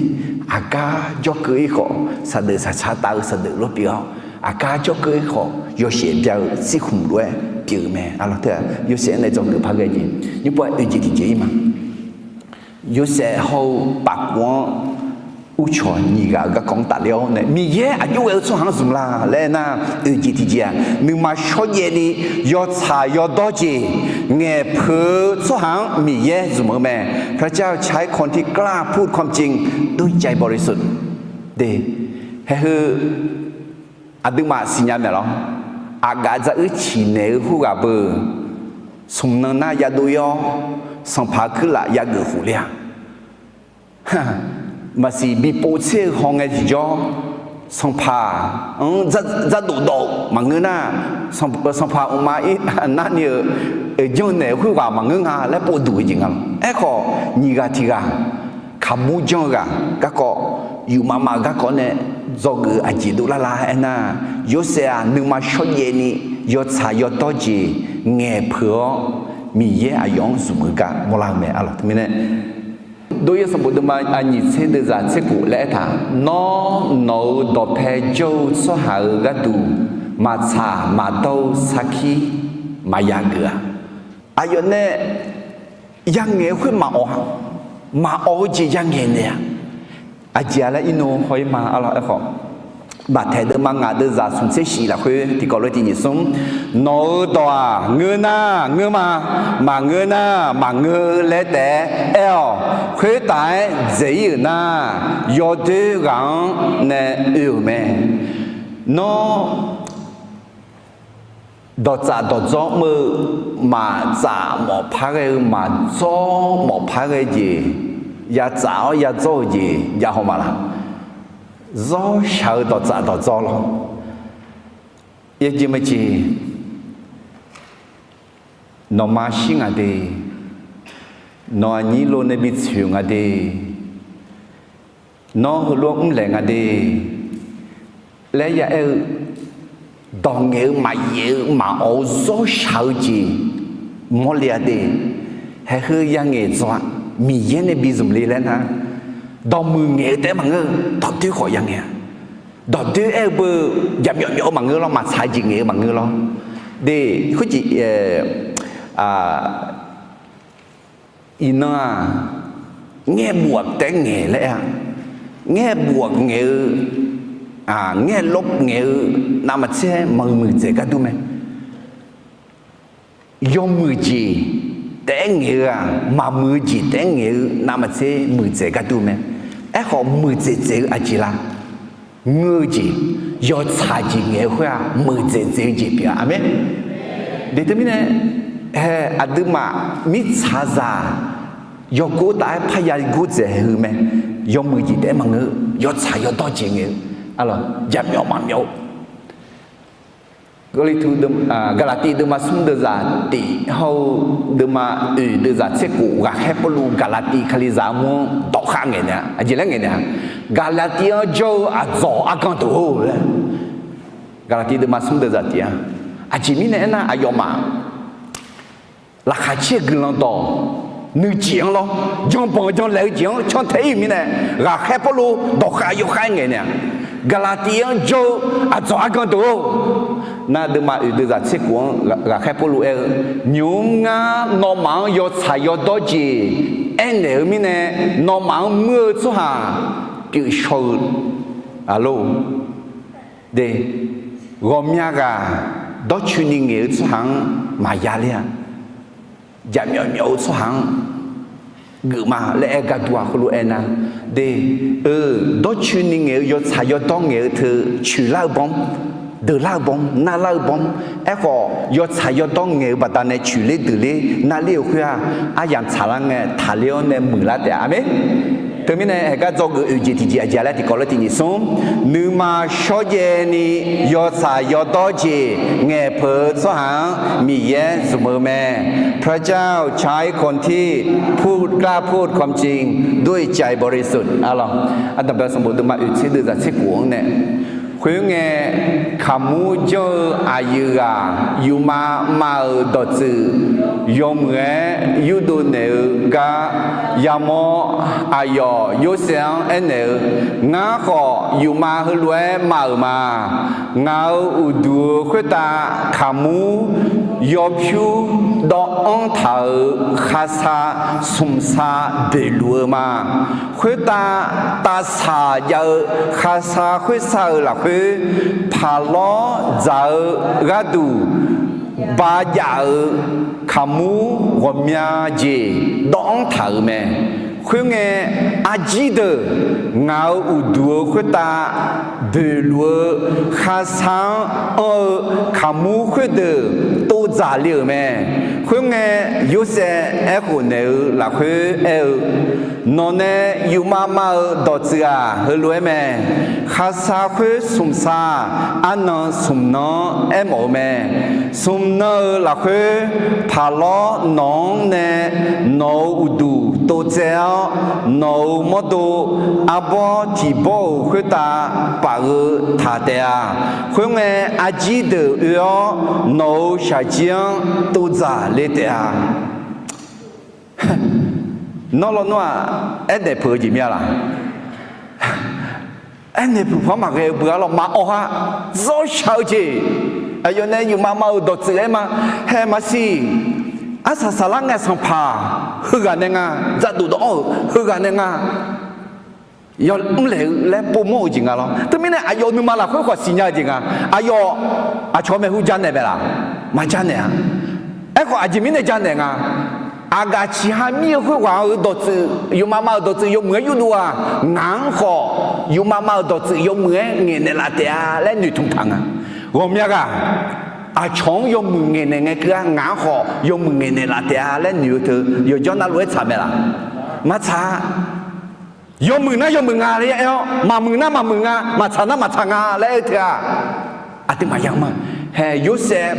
aqgar jawrkeuv-ir khawf saqdeuf saqtsaq taf-eu saqdeuf lof pyeuf-awr, aqgar jawrkeuv-ir khawf yawshaef bya-eu tsirkhmq lof-aer pyeuf-eu mae. Arlawq teughaq Yorsaev-anr nae dzawgeuf par ghae jeq nymr pov-aer oeq jeq tiqjeq-ir ma. Yorsaev hawr-eu pafkov-anr uqcawq nyiq ghaq-euq garkawv-anr tafler-awr nae, Miqyaer aqjox ghae-eu tsawrhaq-anr zmq la laer aernar, oeq jeq tiqjeq-aq, nuima shawrjaev ni yawtsaq yawdawr jeq ngaeqpeuq-eu tsawrhaq-anr Miqyaer zmq-eu mae. พระเจ้าใช้คนที่กล้าพูดความจริงด้วยใจบริสุทธิ์ de. Haeheu aqduimaf siqnya maeq lawr, aqgaf dzaruir ciqnaeq-eu khoerghaq beu, smq nan nar yadov-ir-awr, sanqpaq-eu kuirlaf yageuf khof ler-a. Maqsiq bi povtser-eu hawngae tiqjawr, sanqpaq-anr dzardof dawv-eu maqngeur nar, sanqpaq mqma ir narni-euq janrnaeq-eu khoerghaq maqngeur nga laer povduq-eu jeq nga lawr. Aerkhawf, nyiq ghaq tiq ghaq kaqmur janr-eu ghaq garkawv yufmav mav-euq garkawv nae dzawgeuf-eu aqjeq dovlar lar aernar, Yorsaev-aq nuima shawrjaev ni yawtsaq yawdawr jeq ngaeqpeuq-awr, Miqyaer aqyawf-anr zmq-eu gar mawrlar-eu mae. Arlawq, teumirnae Dov-ir sanqbof deuvma aqnyiq tser deuvzaq tser khof laer aertaq, Nawr, nawq-euq dawqpae jawr-eu tsawrhaq-euq gharduq maqtsaq maqdawr-eu sarkir maqya geuf-a. Aqyawf nae yangaeq-eu khoer maqawf-a. Maqawf-eu jeq yangaeq naeq-a. Aqjeq-a laer irnov haw-ir ma. Arlawq, aerkhawf, Baqtaeq deuvma ngaq deuvzaq smq tser shif lafkhoer tiqkawv lof-aer tiq nyiq smr, Nawq-euq dawq-aq, ngeur nar ngeur ma, maqngeur nar maqngeur laer taef-aer aer-awq. Khoertaf-aer dzaeq-ir-euq nar, yawdoer ghaq-anr nae oe-euq mae. Nawr, dawqtsaf dawqdzawr mr-eu, maqtsaf mawf par ghae-eu, maqdzawr mawf par ghae jeq, ya tsaf-awr ya dzawr-eu jeq jav haw ma laq? Zawr shaq-eu dawqtsaf dawqdzawr lawr. Yaerjeq maeqjeq, nawqma shir nga de, nawq aqnyir lo nae bi tsoeq nga de, nawr heulof-aer mrlaeq nga de laer ya aer-eu, dawq ngaeq-eu maqyaef-eu maqawf-eu zawr shaq-eu jeq mawrle-a de. Haeq heu yangaeq dzaw-a. Miqyaer nae bi zmq le laer nar, dawqmuiq ngaeq-eu taef-aer maqngeur-eu, dawqdoer khawf yangaeq-a. Dawqdoer aer-eu beu, jaqmyawf myawf-eu maqngeur lawr, maqtsaq jeq ngaeq-eu maqngeur lawr. De, khoerjeq iqnan-aq, ngaeqbof-aq taef-aer ngaeq laer aer-a. Ngaeqbof-aq ngaeq-eu, ngaeqlof ngaeq-eu navmaqtser maqhuiq muiqdzaeq gar dur mae. Yawmuiq jeq taef-aer ngaeq-eu-aq, maqmuiq-eu jeq taef-aer ngaeq-eu navmaqtser muiqdzaeq gar dur mae. Aerkhawf, muiqdzaeq dzaeq-eu aqjeq la? Ngeur-eu jeq, yawtsaq jeq ngaeq-eu khoer-aq, muiqdzaeq dzaeq-eu jeq pyeuf-a. Aqmeq. De teumirnae, hae aqduimaf mirtsaqzaq yawgor taf-aer parya gordzaeq haeq heu mae. Yawmuiq jeq taef-aer maqngeur, yawtsaq yawdawr jeq ngaeq-eu, jaqmyawf maqmyawf-eu Gaqlaqtiv deuvma smr deuvzaq tiq hawr-eu deuvma oeq deuvzaq tser khof, ghaqkhaer Pawrluv Gaqlaqtiv Kalizaq armur-anr dawqkhar ngaeq naeq-a. Aqjeq laer ngaeq naeq-a, Gaqlaqtiv-anr jawr-eu aqdzawq argan deuq-or laer. Gaqlaqtiv deuvma smr deuvzaq tiq-a. Aqjeq mirnae aernar, aqyawfmaf laqkhaq caer-eu guiqlanq dawq nuijeq-anr lawr, janbanq janlaeq-eu jeq-anr cantae-ir-euq mirnae, ghaqkhaer Pawrluv dawqkhar yawkhav-aer ngaeq naeq-a. Gaqlaqtiv-anr jawr-eu aqdzawq argan deuq-or, nar deuvma oeq deuvzaq tser khof-anr ghaqkhaer Pawrluv aer-eu, nymq-mr ngar nawmaf-anr yawtsaq yawdawr jeq aernaeq-eu mirnae, nawmaf-anr muir-eu tsawrhaq pyeuf shaw-eu, aqlor, de, ghawqmya ghaq dawrcoeni ngaeq-eu tsawrhaq-anr maqya ler-a. Jaqmyawf myawf-eu tsawrhaq-anr geufma laer aer gar dur-a. Khoerlof-aer nar, de, eu, dawrcoeni ngaeq-eu yawtsaq yawdawr ngaeq-eu teu coeqlar-eu bawr-anr, deuqlar-eu bawr-anr, narlar-eu bawr-anr, aerkhawf yawtsaq yawdawr ngaeq-eu baqdanae coeqler deuqler narler-eu khoer-aq, aryamq tsaqlar ngae taqler-awr nae muiqlar taef-a. Aqmeq. Teumirnae haeqgar dzawgeuf oeq jeq tiq jeq aqjeq laer tiqkawv laer tiq nyiq smr, nuima shawrjaev ni yawtsaq yawdawr jeq ngaeqpeuq-eu tsawrhaq-anr Miqyaer zmq-eu mae. พระเจ้าใช้คนที่พูดกล้าพูดความจริงด้วยใจบริสุทธิ์ arlawq. Ardanqbae sanqbof deuvma oeq tser deuvzaq tser khof-anr nae, khoerngae, kaqmur janr-eu aqyuif ghaq yufma mav-euq dawqtsuif yawmuiq-aer yurdov naeq-eu gar yamawr, aqyawf Yorsaev-anr aernaeq-eu, Ngar khawf yufma heulof-aer mav-euq ma. Ngaq-euq uqduq-eu khoertav kaqmur yawpyur dawvanr taq-euq khaqsaq smqsaq boeqluf-eu ma. Khoertav tavsaq jav-eu khaqsaq khoersaq-euq lafkhoer, paqlawr dzaq-eu gharduq ba jav-euq kaqmur ghawqmya jeq dawvanr taq-euq mae. Khoerngae, arjir deuq ngaq-euq uqduq-eu khoertav boeqluf-eu khaqsaq-anr anr-eu kaqmur khoerdeuq tovdzaq le-euq mae. Khoerngae, Yorsaev aerkhof naeq-eu lafkhoer aer-eu, Nawqnae yufma mav-eu dawqtsuif-aq, heulof-aer mae. Khaqsaq khoer smqsaq arnan smq nan-anr aermawf-eu mae. Smq nan-euq lafkhoer paqlawr nawq-anr nae nawq-euq uqduq tovtsaev-awr, nawq-euq mawrdo arbawr tiqbawr-euq khoertav paf-eu taq taef-a. Khoerngae, arjir deuq oe-awr, nawq-euq shaqjir-anr tovdzaq le taef-a. Nawr lawnmr-aq, aernaeq peuq-eu jeq mir-a laq? Aernaeq peuq paq-anr maqghae-eu beu-a lawr, maqawr ha. Zawrshaq-eu jeq. Aqyawf nae yufmav mav-euq dawqtsuif aer ma. Hae maqsiq. Arsaq saqlar ngae sanqpaq heughaq nae nga, dzaqdof dawq-anr-euq heughaq nae nga. Yawmr laeq-eu laer povmawr-eu jeq nga lawr. Teumirnae aqyawf nuima lafkhoer khawf siqnya-eu jeq nga. Aqyawf aqcawq maeqhu janaeq mae laq? Maqjanaeq-a. Aerkhawf aqjeq mirnae janaeq nga. Aqgaf ciqha mir-eu khoerghaq-euq dawqtsuif, yufmav mav-euq dawqtsuif yawmuiq-aer yurdov-aq, ngaq-anr khawf yufmav mav-euq dawqtsuif yawmuiq-aer ngaeqnaeq laf taef-a laer noeqtmq taq nga. Ghawqmya ghaq, aqcawq-anr yawmuiq ngaeqnaeq ngae keuv-a, ngaq-anr khawf yawmuiq ngaeqnaeq laf taef-a laer noeq-eu teu yawjawr navluf-aer tsaq mae laq? Maqtsaq-a. Yawmuiq nar yawmuiq nga laer ya aer-awr, maqmuiq nar maqmuiq nga, maqtsaq nar maqtsaq nga laer aer-eu teu-aq, aqduimaf yamr-a. Hae Yorsaev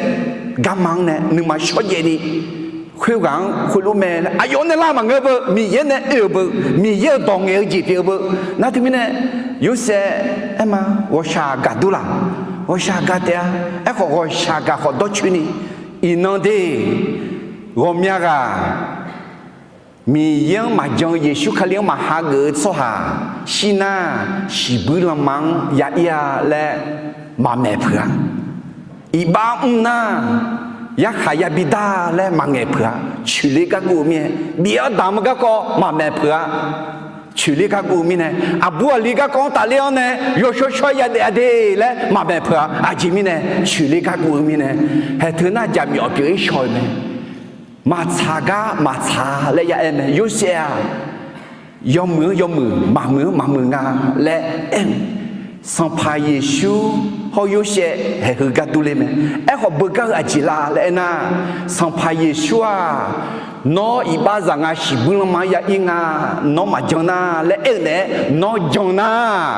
garma-anr nae nuima shawrjaev ni, khoerghaq-anr khoerlof mae laer aqyawf nae lar maqngeur beu, Miqyaer nae oe-euq beu, Miqyaer-euq dawq ngaeq-eu jeq pyeuf-eu beu. Nar teumirnae Yorsaev aer ma, ghawqshaq gaqdur laq? Ghawqshaq gaq taef-a. Aerkhawf ghawqshaq gaq khawf dawrcoeni, iqnan de, ghawqmya ghaq Miqyaer-anr maqjan-eu, Yeqsur Kali-anr maqhageuf-eu tsawrhaq shir nar, shiqbuir lanma-anr ya ir-a laer maqmaeq peuq-a. Iqbax mr nar, yarkhaq yabi dar laer maqngaeq peuq-a. Coeqler garguv-eu mirnae, bif-awr damq-eu garkawv maqmaeq peuq-a. Coeqler garguv-eu mirnae, aqbur aqli garkawv-anr tafler-awr nae yawshawr shawr-aer yadaef-a de laer maqmaeq peuq-a. Aqjeq mirnae, coeqler garguv-eu mirnae, haeq teu nar jaqmyawf pyeuf-ir shaw-eu mae. Maqtsaq gar maqtsaq laer ya aer mae. Yorsaev-aq, yawmuiq-anr yawmuiq, maqmuiq-anr maqmuiq nga laer aer-eu, Sanqpaq Yeqsur hawr Yorsaev haeq heu gar durler mae. Aerkhawf beugar-eu aqjeq la laer aernar, Sanqpaq Yeqsur-aq, nawr iqbax zaq nga, shiqbuir lanma-anr ya ir nga, nawr maqjan nar laer aer-eu naeq-aer nawr jan nar,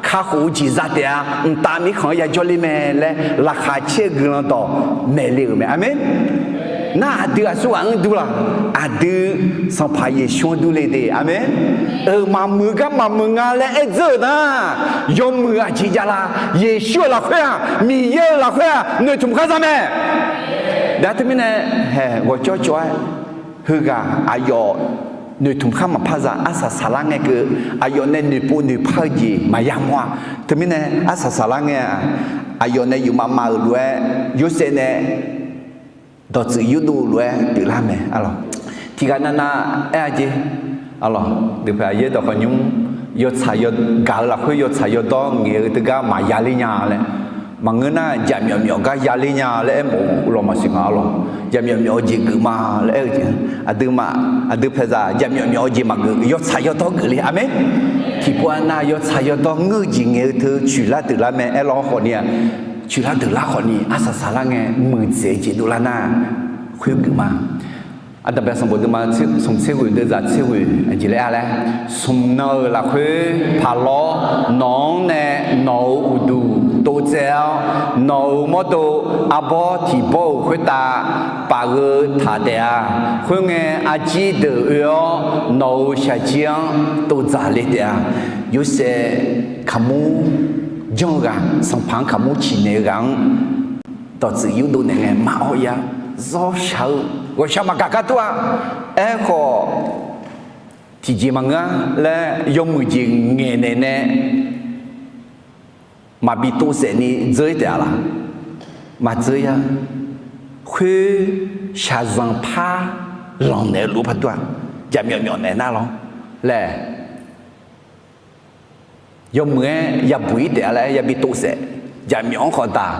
kakhof-eu jeq za taef-a, mqtav mirkhanq-anr yajawr ler mae laer laqkhaq caer-eu guiqlanq dawq maeqle-euq mae. Aqmeq. Nar aqdui aqsur ghaq-anr dur laq? Aqdui Sanqpaq Yeqsur-anr durle de. Aqmeq. Euq maqmuiq gar maqmuiq nga laer aer dzeur-euq nar, yawmuiq aqjeq jav la? Yeqsur-euq lafkhoer-aq, Miqyaer-euq lafkhoer-aq, noeqtmq khar za mae. Dar teumirnae, haeq ghawqcawv cawv-aer, heughaq aqyawf noeqtmq khar maqpar za. Arsaq saqlar ngae keuv aqyawf nae noeqpov noeqpar-eu jeq maqya mawr-a. Teumirnae arsaq saqlar ngae-aq, aqyawf nae yufmav mav-euq lof-aer, Yorsaev nae dawqtsuif yurdov-eu lof-aer pyeuflar mae. Tiqghaq navnav aer-a jeq. Aqlawq, deuq paeq aqyaer dawq khawf nymr, yawtsaq yawgaq-eu lafkhoer yawtsaq yawdawr ngaeq-eu teugar maqya ler nya laer, maqngeur nar jaqmyawf myawf gar ya ler nya laer aermawf-eu lawq maqsiq nga. Aqlawq, jaqmyawf myawf-eu jeq geuf ma laer aer-eu jeq, aqduimaf aqdui paeqzaq jaqmyawf myawf-eu jeq maqgeuf, yawtsaq yawdawr geuf le. Aqmeq. Tiqpov-a nav yawtsaq yawdawr ngeur-eu jeq ngaeq-eu teu coeqlar deuqlar mae. Aerlawr khawfni-aq, coeqlar deuqlar khawfni arsaq saqlar ngae muiqdzaeq-eu jeq dovlar nar khoergeuf ma. Aqdaq bae sanqbof deuvma smq tser ghoeq deuvzaq tser ghoeq aqjeq laer-a laer, smq nan-euq lafkhoer paqlawr nawq-anr nae nawq-euq uqduq tovtsaev-awr, nawq-euq mawrdo arbawr tiqbawr-euq khoertav paf-eu taq taef-a. Khoerngae arjir deuq oe-awr nawq-euq shaqjir-anr tovdzaq le taef-a. Yorsaev kaqmur janr-eu ghaq, sanqpaq-anr kaqmur ciqnaeq-eu ghaq-anr dawqtsuif yurdov naeq ngae maqawr ir-a. Zawrshaq-eu ghawqshaq maqgaq gar tur-a. Aerkhawf, tiqjeq maqngeur-a laer yawmuiq jeq ngaeqnaeq nae maqbi tovsaef ni dzeur-ir taef-a laq? Maqdzeur-ir-a. Khoer shaqzanq par lanq naeq-eu lof par tur-a. Jaqmyawf myawf naeq nar lawr laer, yawmuiq-aer yabuq-ir taef-a laer yabi tovsaef. Jaqmyawf-anr khawf daq,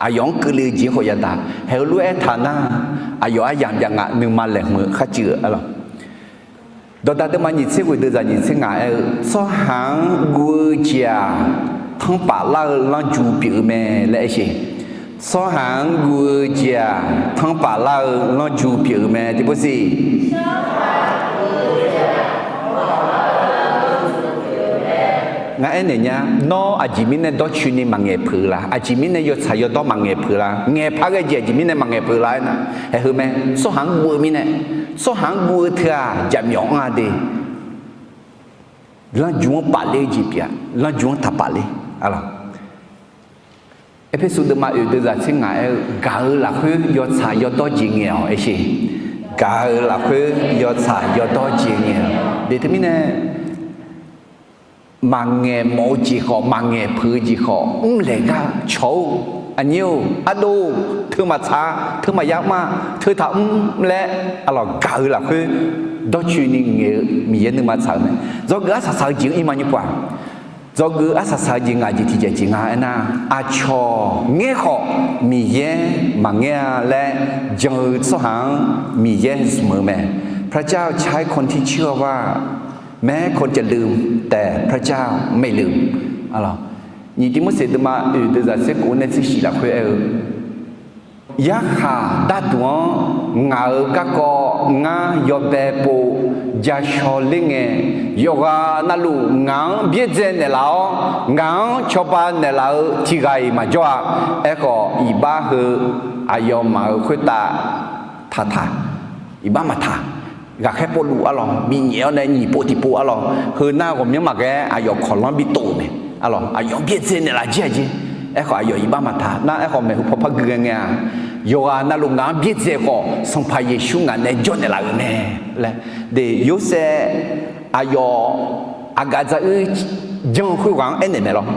aqyawf-anr keuvle-eu jeq-anr khawf yadaq. Haeq-eu lof-aer taq nar, aqyawf aryamq jav nga, nuima laeqhmq-eu kharcuiv-eu arlawq. Dawqdaq deuvma nyiq tser ghoeq deuvzaq nyiq tser ngaq aer-eu, tsawrhaq-anr guv-eu jeq-aq, tanrpaf lar-eu lanrju pyeuf-eu mae laer aer sheq. Tsawrhaq-anr guv-eu jeq-aq, tanrpaf lar-eu lanrju pyeuf-eu mae. Tiqpov siq. Ngar aernaeq nya, nawr aqjeq mirnae dawrcoeni maqngaeq peuq-eu la? Aqjeq mirnae yawtsaq yawdawr maqngaeq peuq la? Ngaeqpar ghae jeq aqjeq mirnae maqngaeq peuq la aernar, haeq heu mae. Tsawrhaq-anr guv-eu mirnae, tsawrhaq-anr guv-eu teu-aq jaqmyawf anr-a de. Lanqjuq-anr pafler-eu jeq pyeuf-a. Lanqjuq-anr taqpaf ler. Aqlawq, Erpersu deuvma oeq deuvzaq tser ngaq aer-eu, gaq-eu lafkhoer yawtsaq yawdawr jeq ngaeq-awq aersheq. Gaq-eu lafkhoer yawtsaq yawdawr jeq ngaeq-awq de. Teumirnae maqngaeq mawf-eu jeq khawf, maqngaeq peuq-eu jeq khawf, mrlaeq gar-eu cawq-or, aqnyir-or, ardov-or, teu maqtsaq, teu maqya mr-a, teu taqmr laer, aqlawq, gaq-eu lafkhoer dawrcoeni ngaeq-eu Miqyaer nuima tsaq-eu mae. Dzawgeuf arsaq saq-eu jeq-anr ir ma nymr pov-aq. Dzawgeuf arsaq saq-eu jeq ngaq jeq tiqjeq jeq nga aernar, aqcawq ngaer khawf Miqyaer maqngaer-a laer jan-eu tsawrhaq-anr Miqyaer zmq-eu mae. พระเจ้าใช้คนที่เชื่อว่า แม้คนจะลืม แต่พระเจ้าไม่ลืม Aqlawq, nyiq Tivmorseq deuvma oeq deuvzaq tser kof nae tser shif lafkhoer aer-eu, yarkhaq darduq-anr ngaq-euq garkawv ngar yawbae pov ja shaw ler ngae, yawqghaq navluf ngaq-anr byaerdzae naeqlaf-awr, ngaq-anr cawba naeqlaf-eu tiq ghaq-iq maqjawr-a. Aerkhawf, iqbax heu aqyawfmaf-euq khoertav taqtaq, iqbax maqtaq. Ghaqkhaer povluf arlawq, binyaef-awr nae nyiq pov tiqpov arlawq, heu nar ghawqmyanr maqghae-aer aqyawf kawqlanr bitof-euq mae. Arlawq, aqyawf-anr byaerdzae naeqlaf jir-aq jeq. Aerkhawf, aqyawf iqbax maqtaq nar, aerkhawf maeqhu paw par gui ghae ngae-aq, yawqghaq navluf ngaq-anr byaerdzae khawf, Sanqpaq Yeqsur ngaq nae jawr naeqlaf-euq mae laer. De, Yorsaev aqyawf aqgaf dzaruir janr-eu khoerghaq-anr aernaeq mae lawr.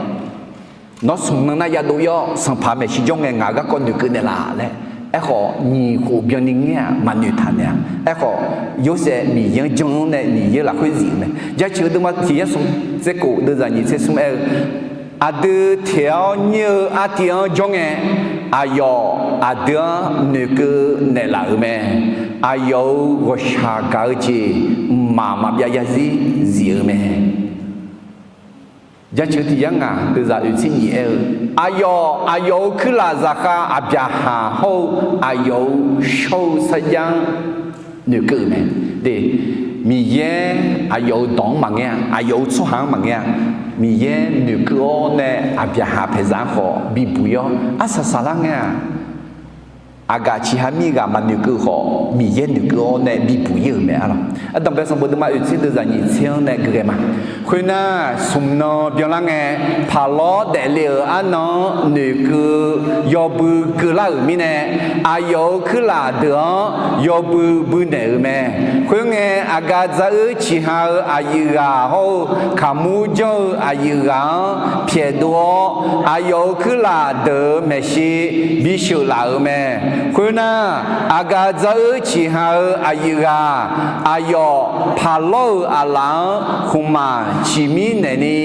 Nawr smq nan nar yadov ir-awr, sanqpaq maeqshi jawr ngae ngaq-euq garkawv noeqkeuv naeqlaf laer. Aerkhawf, nyiq khof byanni ngaer-aq, maqnoeq taq naeq-a. Aerkhawf, Yorsaev Miqyaer-anr jan-anr nae Miqyaer lafkhoer zif-euq mae. Jaceuq-eu deuvma tiq yar smq tser kof deuvzaq nyiq tser smr aer-eu, aqdui teq-awr nyir-eu artiv-anr jawr ngae, aqyawf aqdui-anr noeqkeuv naeqlaf-euq mae. Aqyawf-euq ghawqshaq gaq-eu jeq mqmaq maqbyav zarzir zif-eu mae. Jaceuq tiq yar ngaq deuvzaq oeq tser nyiq aer-eu, aqyawf aqyawf-euq kuirlaf zaqkhav Aqbyaqhaq hawr-eu aqyawf-euq shawr-eu sarjax-anr noeqkeuv-euq mae. De, Miqyaer aqyawf-euq dawq-anr maqngaer-a, aqyawf-euq tsawrhaq-anr maqngaer-a. Miqyaer noeqkeuv-awr nae Aqbyaqhaq paeqzaq-anr khawf bibuq ir-awr arsaq saqlar ngae-aq, aqgaf ciqha mir ghaq maqnoeqkeuv khawf, Miqyaer noeqkeuv-awr nae bibuq ir-euq mae arlawq. Ardanqbae sanqbof deuvma oeq tser deuvzaq nyiq tser-anr nae gui ghae ma. Khoernar, smq nan byanlar ngae, paqlawr daefle-euq arnan-anr noeqkeuv yawbui keuvlar-euq mirnae, aqyawf-euq kuirlaf deuq-anr yawbui bui naeq-euq mae. Khoerngae, aqgaf dzaruir ciqha-eu aqyuif ghaq hawr-eu kaqmur janr-eu aqyuif ghaq-anr pyaeqdov-awr, aqyawf-euq kuirlaf deuq-euq maeqshi bisheuq laf-euq mae. Khoernar, aqgaf dzaruir ciqha-eu aqyuif ghaq, aqyawf paqlawr-euq aqlaf-anr khmqmaq ciqmir naeqni,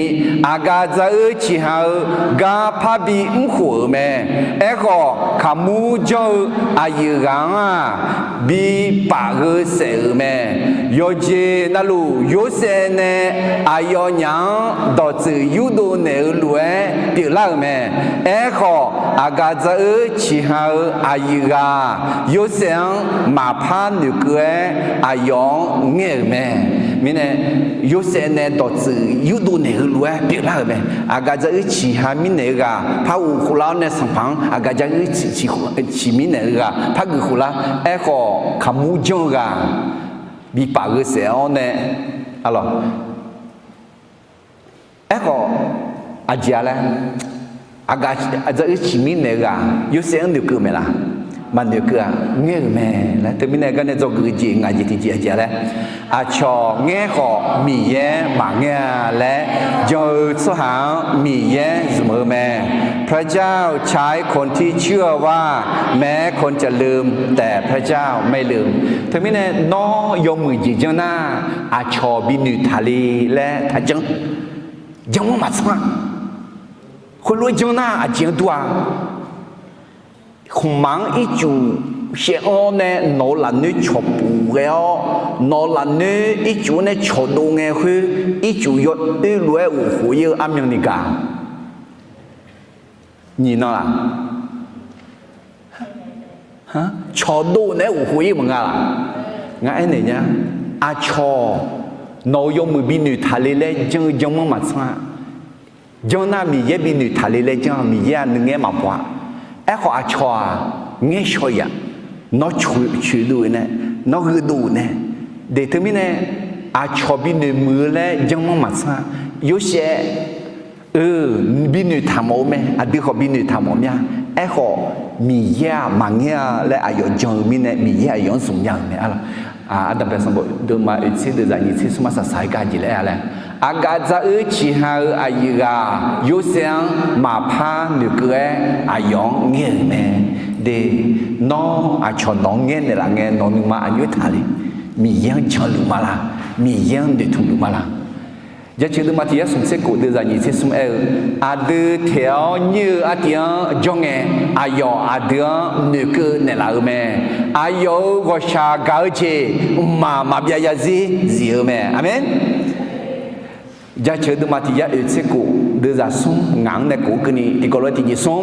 aqgaf dzaruir ciqha-eu gar parbi mrkhof-euq mae. Aerkhawf, kaqmur janr-eu aqyuif ghaq-anr-aq, bi paf gheu saef-euq mae. Yawqjeq navluf, Yorsaev nae aqyawfnyaf-anr dawqtsuif yurdov naeq-eu lof-aer pyeuflar-euq mae. Aerkhawf, aqgaf dzaruir ciqha-eu aqyuif ghaq, Yorsaev-anr maqpar noeqkeuv-aer aqyawf-anr ngaer-euq mae. Mirnae, Yorsaev nae dawqtsuif yurdov naeq-eu lof-aer pyeuflar-euq mae. Aqgaf dzaruir ciqha mirnaeq-eu ghaq par ghof khoflar-awr nae sanqpaq-anr aqgaf dzaruir ciq mirnaeq-eu ghaq par geuf khoflar. Aerkhawf, kaqmur janr-eu ghaq bi paf gheu saef-awr nae, arlawq, aerkhawf, aqjeq-a laer, aqgaf dzaruir ciq mirnaeq-eu ghaq Yorsaev-anr noeqkeuv maeq laf? Maqnoeqkeuv-aq, ngaer-euq mae laer. Teumirnae gar nae dzawgeuf-eu jeq ngaq jeq tiqjeq aqjeq-a laer, aqcawq ngaer khawf Miqyaer maqngaer-a laer jan-eu tsawrhaq-anr Miqyaer zmq-eu mae. พระเจ้าใช้คนที่เชื่อว่า แม้คนจะลืม แต่พระเจ้าไม่ลืม Teumirnae nawr yawmuiq jeq janr nar, aqcawq bi noeqtaq le laer taqjanr. Janr-anr maqtsanr-a. Khoerlof-aer janr nar aqjeq-anr dur-a. Khmqmaq-anr ircuf shaev-awr nae nawq-eu lafnoer cawqpuf ghae-awr, nawq-eu lafnoer ircuf-anr nae cawqdov ngae khoer, ircuf yawoer lof-aer ghofkhof ir-eu armyanni gaq. Nyiq nan laq? Cawqdov naeq-aer ghofkhof ir maqnga laq? Ngar aernaeq nya. Aqcawq nawq-euq yawmuiq bi noeqtaq le laer janr-eu janr-anr maqtsanr-a. janr nar Miqyaer bi noeqtaq le laer janr-a, Miqyaer-aq nuingaer maqbaw-a. Aerkhawf aqcawq-aq ngaer shaw-iq-a. Nawr coeqdov-eu nae, nawr gheudov-euq nae, de teumirnae aqcawq bi noeqmuiq-eu laer janr manr maqtsanr-a. Yorsaev-eu bi noeqtaq mawf-eu mae, aqdui khawf bi noeqtaq mawf mya. Aerkhawf Miqyaer-aq maqngaer-a laer aqyawf jan-eu mirnae Miqyaer aqyawf-anr zmq nya-euq mae. Arlawq, Aqda bae sanqbof deuvma oeqtser deuvzaq nyiqtser smr ma saqsaq-aer gar jeq laer-a laer, aqgaf dzaq-eu ciqha-eu aqyuif ghaq Yorsaev-anr maqpar noeqkeuv-aer aqyawf-anr ngaer-euq mae. De, nawr aqcawq nawq-anr ngaer naeqlaf ngae nawq nuima aqjox taq le. Miqyaer-anr janluf ma la? Miqyaer-anr noeqtmq luf ma la? Jaceuq deuvma tiq yar smq tser kof deuvzaq nyiqtser smr aer-eu, aqdui taeq-awr nyir-eu artiv-anr jawr ngae, aqyawf aqdui-anr noeqkeuv naeqlaf-eu mae. Aqyawf-euq ghawqshaq gaq-eu jeq mqmaq maqbyav zarzir zif-eu mae. Aqmeq. Jaceuq deuvma tiq yar oeqtser kof deuvzaq smr ngaq-anr nae kof-eu keuvni tiqkawv lof-aer tiqjeq smr,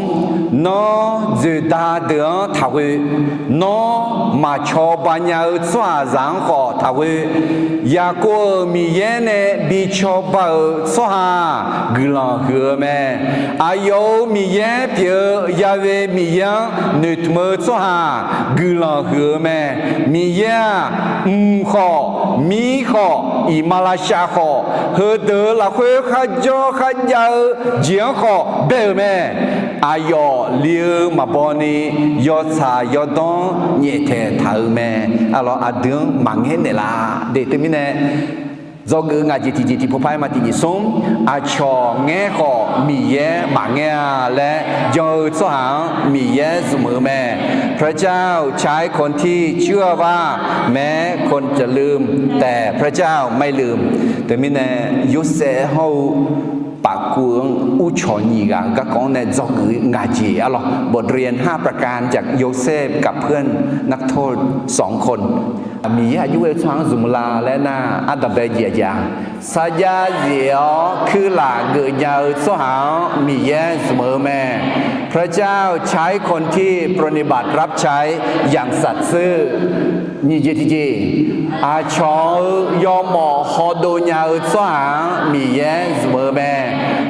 nawr dzoeqda deuq-anr taqghoe, nawr maqcawba nya-eu tsawrhaqzaq-anr khawf taqghoe, Yaqkov-euq Miqyaer nae bi cawba-euq tsawrhaq guiqlanq huiq-eu mae. Aqyawf-euq Miqyaer pyeuf-eu Ya'we Miqyaer-anr noeqtmq-eu tsawrhaq guiqlanq huiq-eu mae. Miqyaer-aq, mq khawf, mir khawf, iqmalavshav khawf, heudeuq-euq lafkhoer kharjawr kharjav-eu jeq-anr khawf bae-euq mae. Aqyawf li-eu maqbaw ni yawtsaq yawdawr-anr nyaeftaeq taq-euq mae. Arlawq, aqdui-anr maqngaer naeqlaf de. Teumirnae dzawgeuf-eu ngaq jeq tiqjeq tiqpov par-aer ma tiqjeq smr, aqcawq ngaer khawf Miqyaer maqngaer-a laer jan-eu tsawrhaq-anr Miqyaer zmq-eu mae. พระเจ้าใช้คนที่เชื่อว่าแม้คนจะลืม แต่พระเจ้าไม่ลืม Teumirnae Yorsaev hawr-eu pafkuv-anr uqcawq nyiq ghaq-eu garkawv-anr nae dzawgeuf-eu ngaq jeq arlawq, บทเรียนห้าประการจากโยเซฟกับเพื่อนนักโทษสองคน Miqyaer aqjox ghae-eu tsawrhaq-anr zmq la laer nar, ardanqbae jeq aqjeq-aq, sarjax zif-awr kuirlaf geuf nya-eu tsawrhaq-anr Miqyaer zmq-eu mae. พระเจ้าใช้คนที่ปรนนิบัติรับใช้อย่างสัตย์ซื่อ Nyiq jeq tiqjeq, aqcawq-euq yawmawf hawdov nya-eu tsawrhaq-anr Miqyaer zmq-eu mae.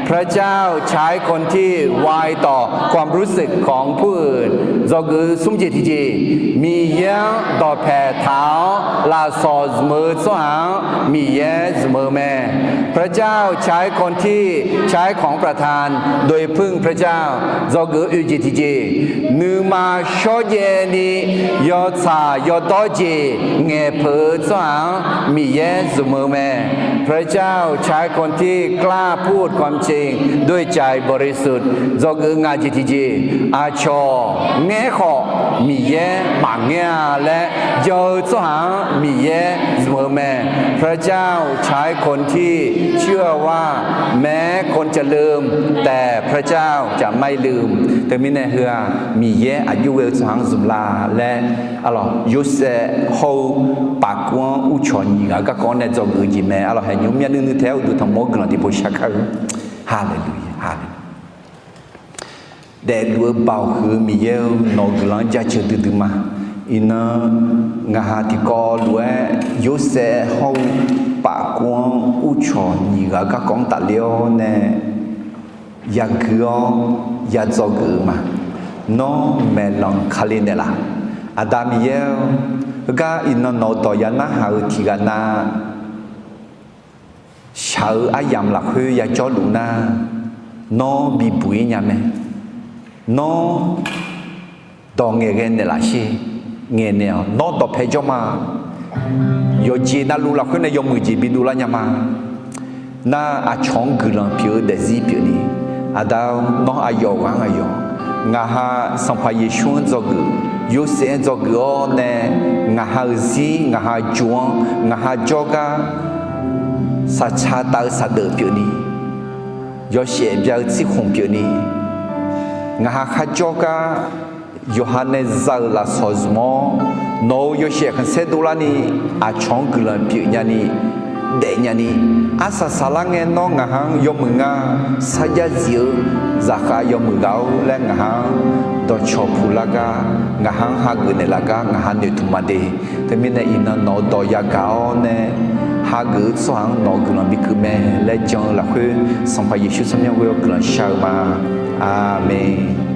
พระเจ้าใช้คนที่ไวต่อความรู้สึกของผู้อื่น Dzawgeuf smr jeq tiqjeq, Miqyaer-anr dawqpae taq-awr lafsawq zmq-eu tsawrhaq-anr Miqyaer zmq-eu mae. พระเจ้าใช้คนที่ใช้ของประทานโดยพึ่งพระเจ้า Dzawgeuf oeq jeq tiqjeq, nuima shawrjaev ni yawtsaq yawdawr jeq ngaeqpeuq-eu tsawrhaq-anr Miqyaer zmq-eu mae. พระเจ้าใช้คนที่กล้าพูดความจริงด้วยใจบริสุทธิ์ Dzawgeuf ngaq jeq tiqjeq, aqcawq ngaer khawf Miqyaer maqngaer-a laer jan-eu tsawrhaq-anr Miqyaer zmq-eu mae. พระเจ้าใช้คนที่เชื่อว่าแม้คนจะลืม แต่พระเจ้าจะไม่ลืม Teumirnae heu-aq, Miqyaer aqjox ghae-eu tsawrhaq-anr zmq la laer, arlawq, Yorsaev hawr-eu pafkuv-anr uqcawq nyiq ghaq-eu garkawv-anr nae dzawgeuf-eu jeq mae. Arlawq, haeqnymr myav nuinui taef-aer uqduq tanqmawr-anr guiqlanq tiqpov shar kar-eu. Haleluya, haleluya. Daefluf-eu Baoq huiq-eu Miqyaer-eu, nawq-euq guiqlanq-anr jaceuq duidui ma. Iqnan ngaqha tiqkawv lof-aer Yorsaev hawr-eu pafkuv-anr uqcawq nyiq ghaq-eu garkawv-anr tafler-awr nae yagui-awr yadzawgeuf-eu ma. Nawr maeqlanq Kali naeqlaf. Aqda Miqyaer-or, heugar iqnan nawq-euq dawq ya narhaq-eu tiq ghaq nav shaq-eu aryamq lafkhoer yajawrluf nar, nawr bibuq-ir nya mae. Nawr dawq ngaeqghae naeqlaf sher. Ngaeqnaeq-awq. Nawr dawqpae jawr ma. Yawqjeq navluf lafkhoer nae yawmuiq jeq bidov lar nya ma. Nar aqcawq-anr guiqlanq pyeuf-eu daefzir pyeufni, Aqda-or, nawr aqyawf ghaq-anr aqyawf, ngaqha Sanqpaq Yeqsur-anr dzawgeuf, Yorsaev-anr dzawgeuf-awr nae, ngaqha-euq zir, ngaqha jov-anr, ngaqha jawrgar saqca tav-eu saqdeuf pyeufni, yawshaef bya-eu tsirkhmq pyeufni, ngaqha kharjawr gar yawqha nae za-euq lafsawq zmq-awr, nawq-euq yawshaef khanqsaer dovlarni aqcawq-anr guiqlanq pyeuf nyani, daef nyani, arsaq saqlar ngae nawr ngaqha-anr yawmuiq nga, sarjax zif-eu zaqkhav yawmuiq ghaq-or laer ngaqha-anr dawqcawq puq lar gar, ngaqha-anr hageuf naeqlaf gar ngaqha noeqtmq ma de. Teumirnae iqnan nawq-euq dawq yagaq-awr nae hageuf-eu tsawrhaq-anr nawq-eu guiqlanq bikeuv mae laer jan-eu lafkhoer, Sanqpaq Yeqsur tsawrmyanr ghoe-awr guiqlanq shar-eu ma. Aqmeq.